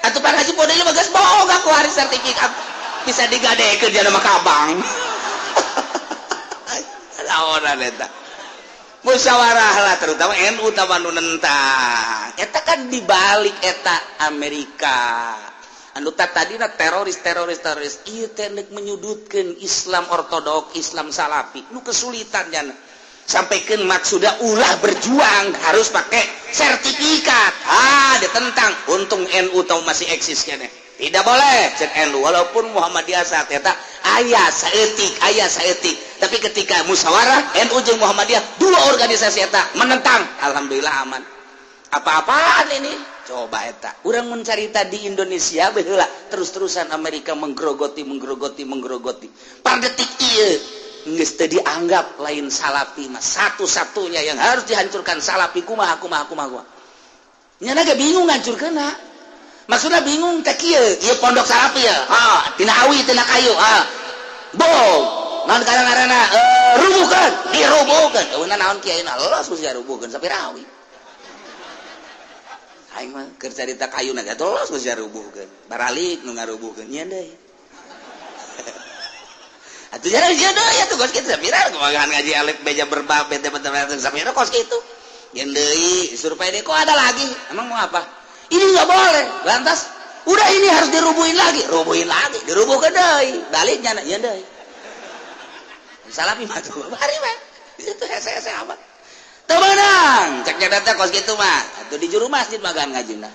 Speaker 1: Atuh Pak Haji Podel mah geus boga ku hari sertifikat. Bisa digadekeun dia mah ka bank. Naonan eta. Musyawarah lah, terutama NU utama nu nentang. Eta kan dibalik eta Amerika. Anu tadina teroris, teroris, teroris, ieu teh menyudutkan Islam ortodok, Islam Salafi. Nu kesulitan jana sampaikan maksudah ulah berjuang harus pakai sertifikat. Ah, ditentang. Untung NU tahu masih eksis kene. Tidak boleh cek NU, walaupun Muhammadiyah saat eta aya saeutik, aya saeutik, tapi ketika musyawarah NU jeung Muhammadiyah, dua organisasi eta menentang, alhamdulillah aman. Apa-apaan ini? Coba eta urang mencarita di Indonesia baheula, terus-terusan Amerika menggerogoti, menggerogoti, menggerogoti. Par detik ieu geus teu dianggap lain Salafi mah satu-satunya yang harus dihancurkan. Salafi kumaha, kumaha, kumaha, kumaha. Nya ge bingung ngancurkeunna. Maksudnya bingung teh kieu, ieu pondok Salafi ya, ha, tina awi, tina kayu, ha, bom naon ngaranna, rubuhkeun, dirubuhkeun. Eueuh naon kiai na los geus rubuhkeun sapira awi. Aing mah keur carita kayu na los geus rubuhkeun, baralik nu ngarubuhkeun nya deui. Atuh jarang dia deui atuh kos kitu sapira kumaha ngaji alif beja berbab bete bete sapira kos kitu. Nyeun deui survei deui, kok ada lagi. Emang mau apa? Ini nggak boleh. Lantas udah ini harus dirubuhin lagi, rubuhin lagi, dirubuhkeun deui. Baliknya nyeun deui. Salafi mah tuh bari mah. Itu hese-hese amat. Teu meunang, cek nya kos kitu mah. Atuh di juru masjid magan ngajina.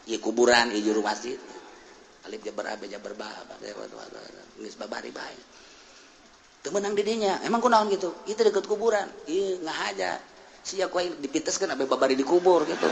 Speaker 1: Ieu kuburan di juru masjid. Alif jabar a jabar ba, geus babari bae. Teu meunang di dinya. Emang kunaon gitu? Itu deket kuburan. Ieu ngahaja. Sia ku aing dipiteskeun abe babari dikubur gitu.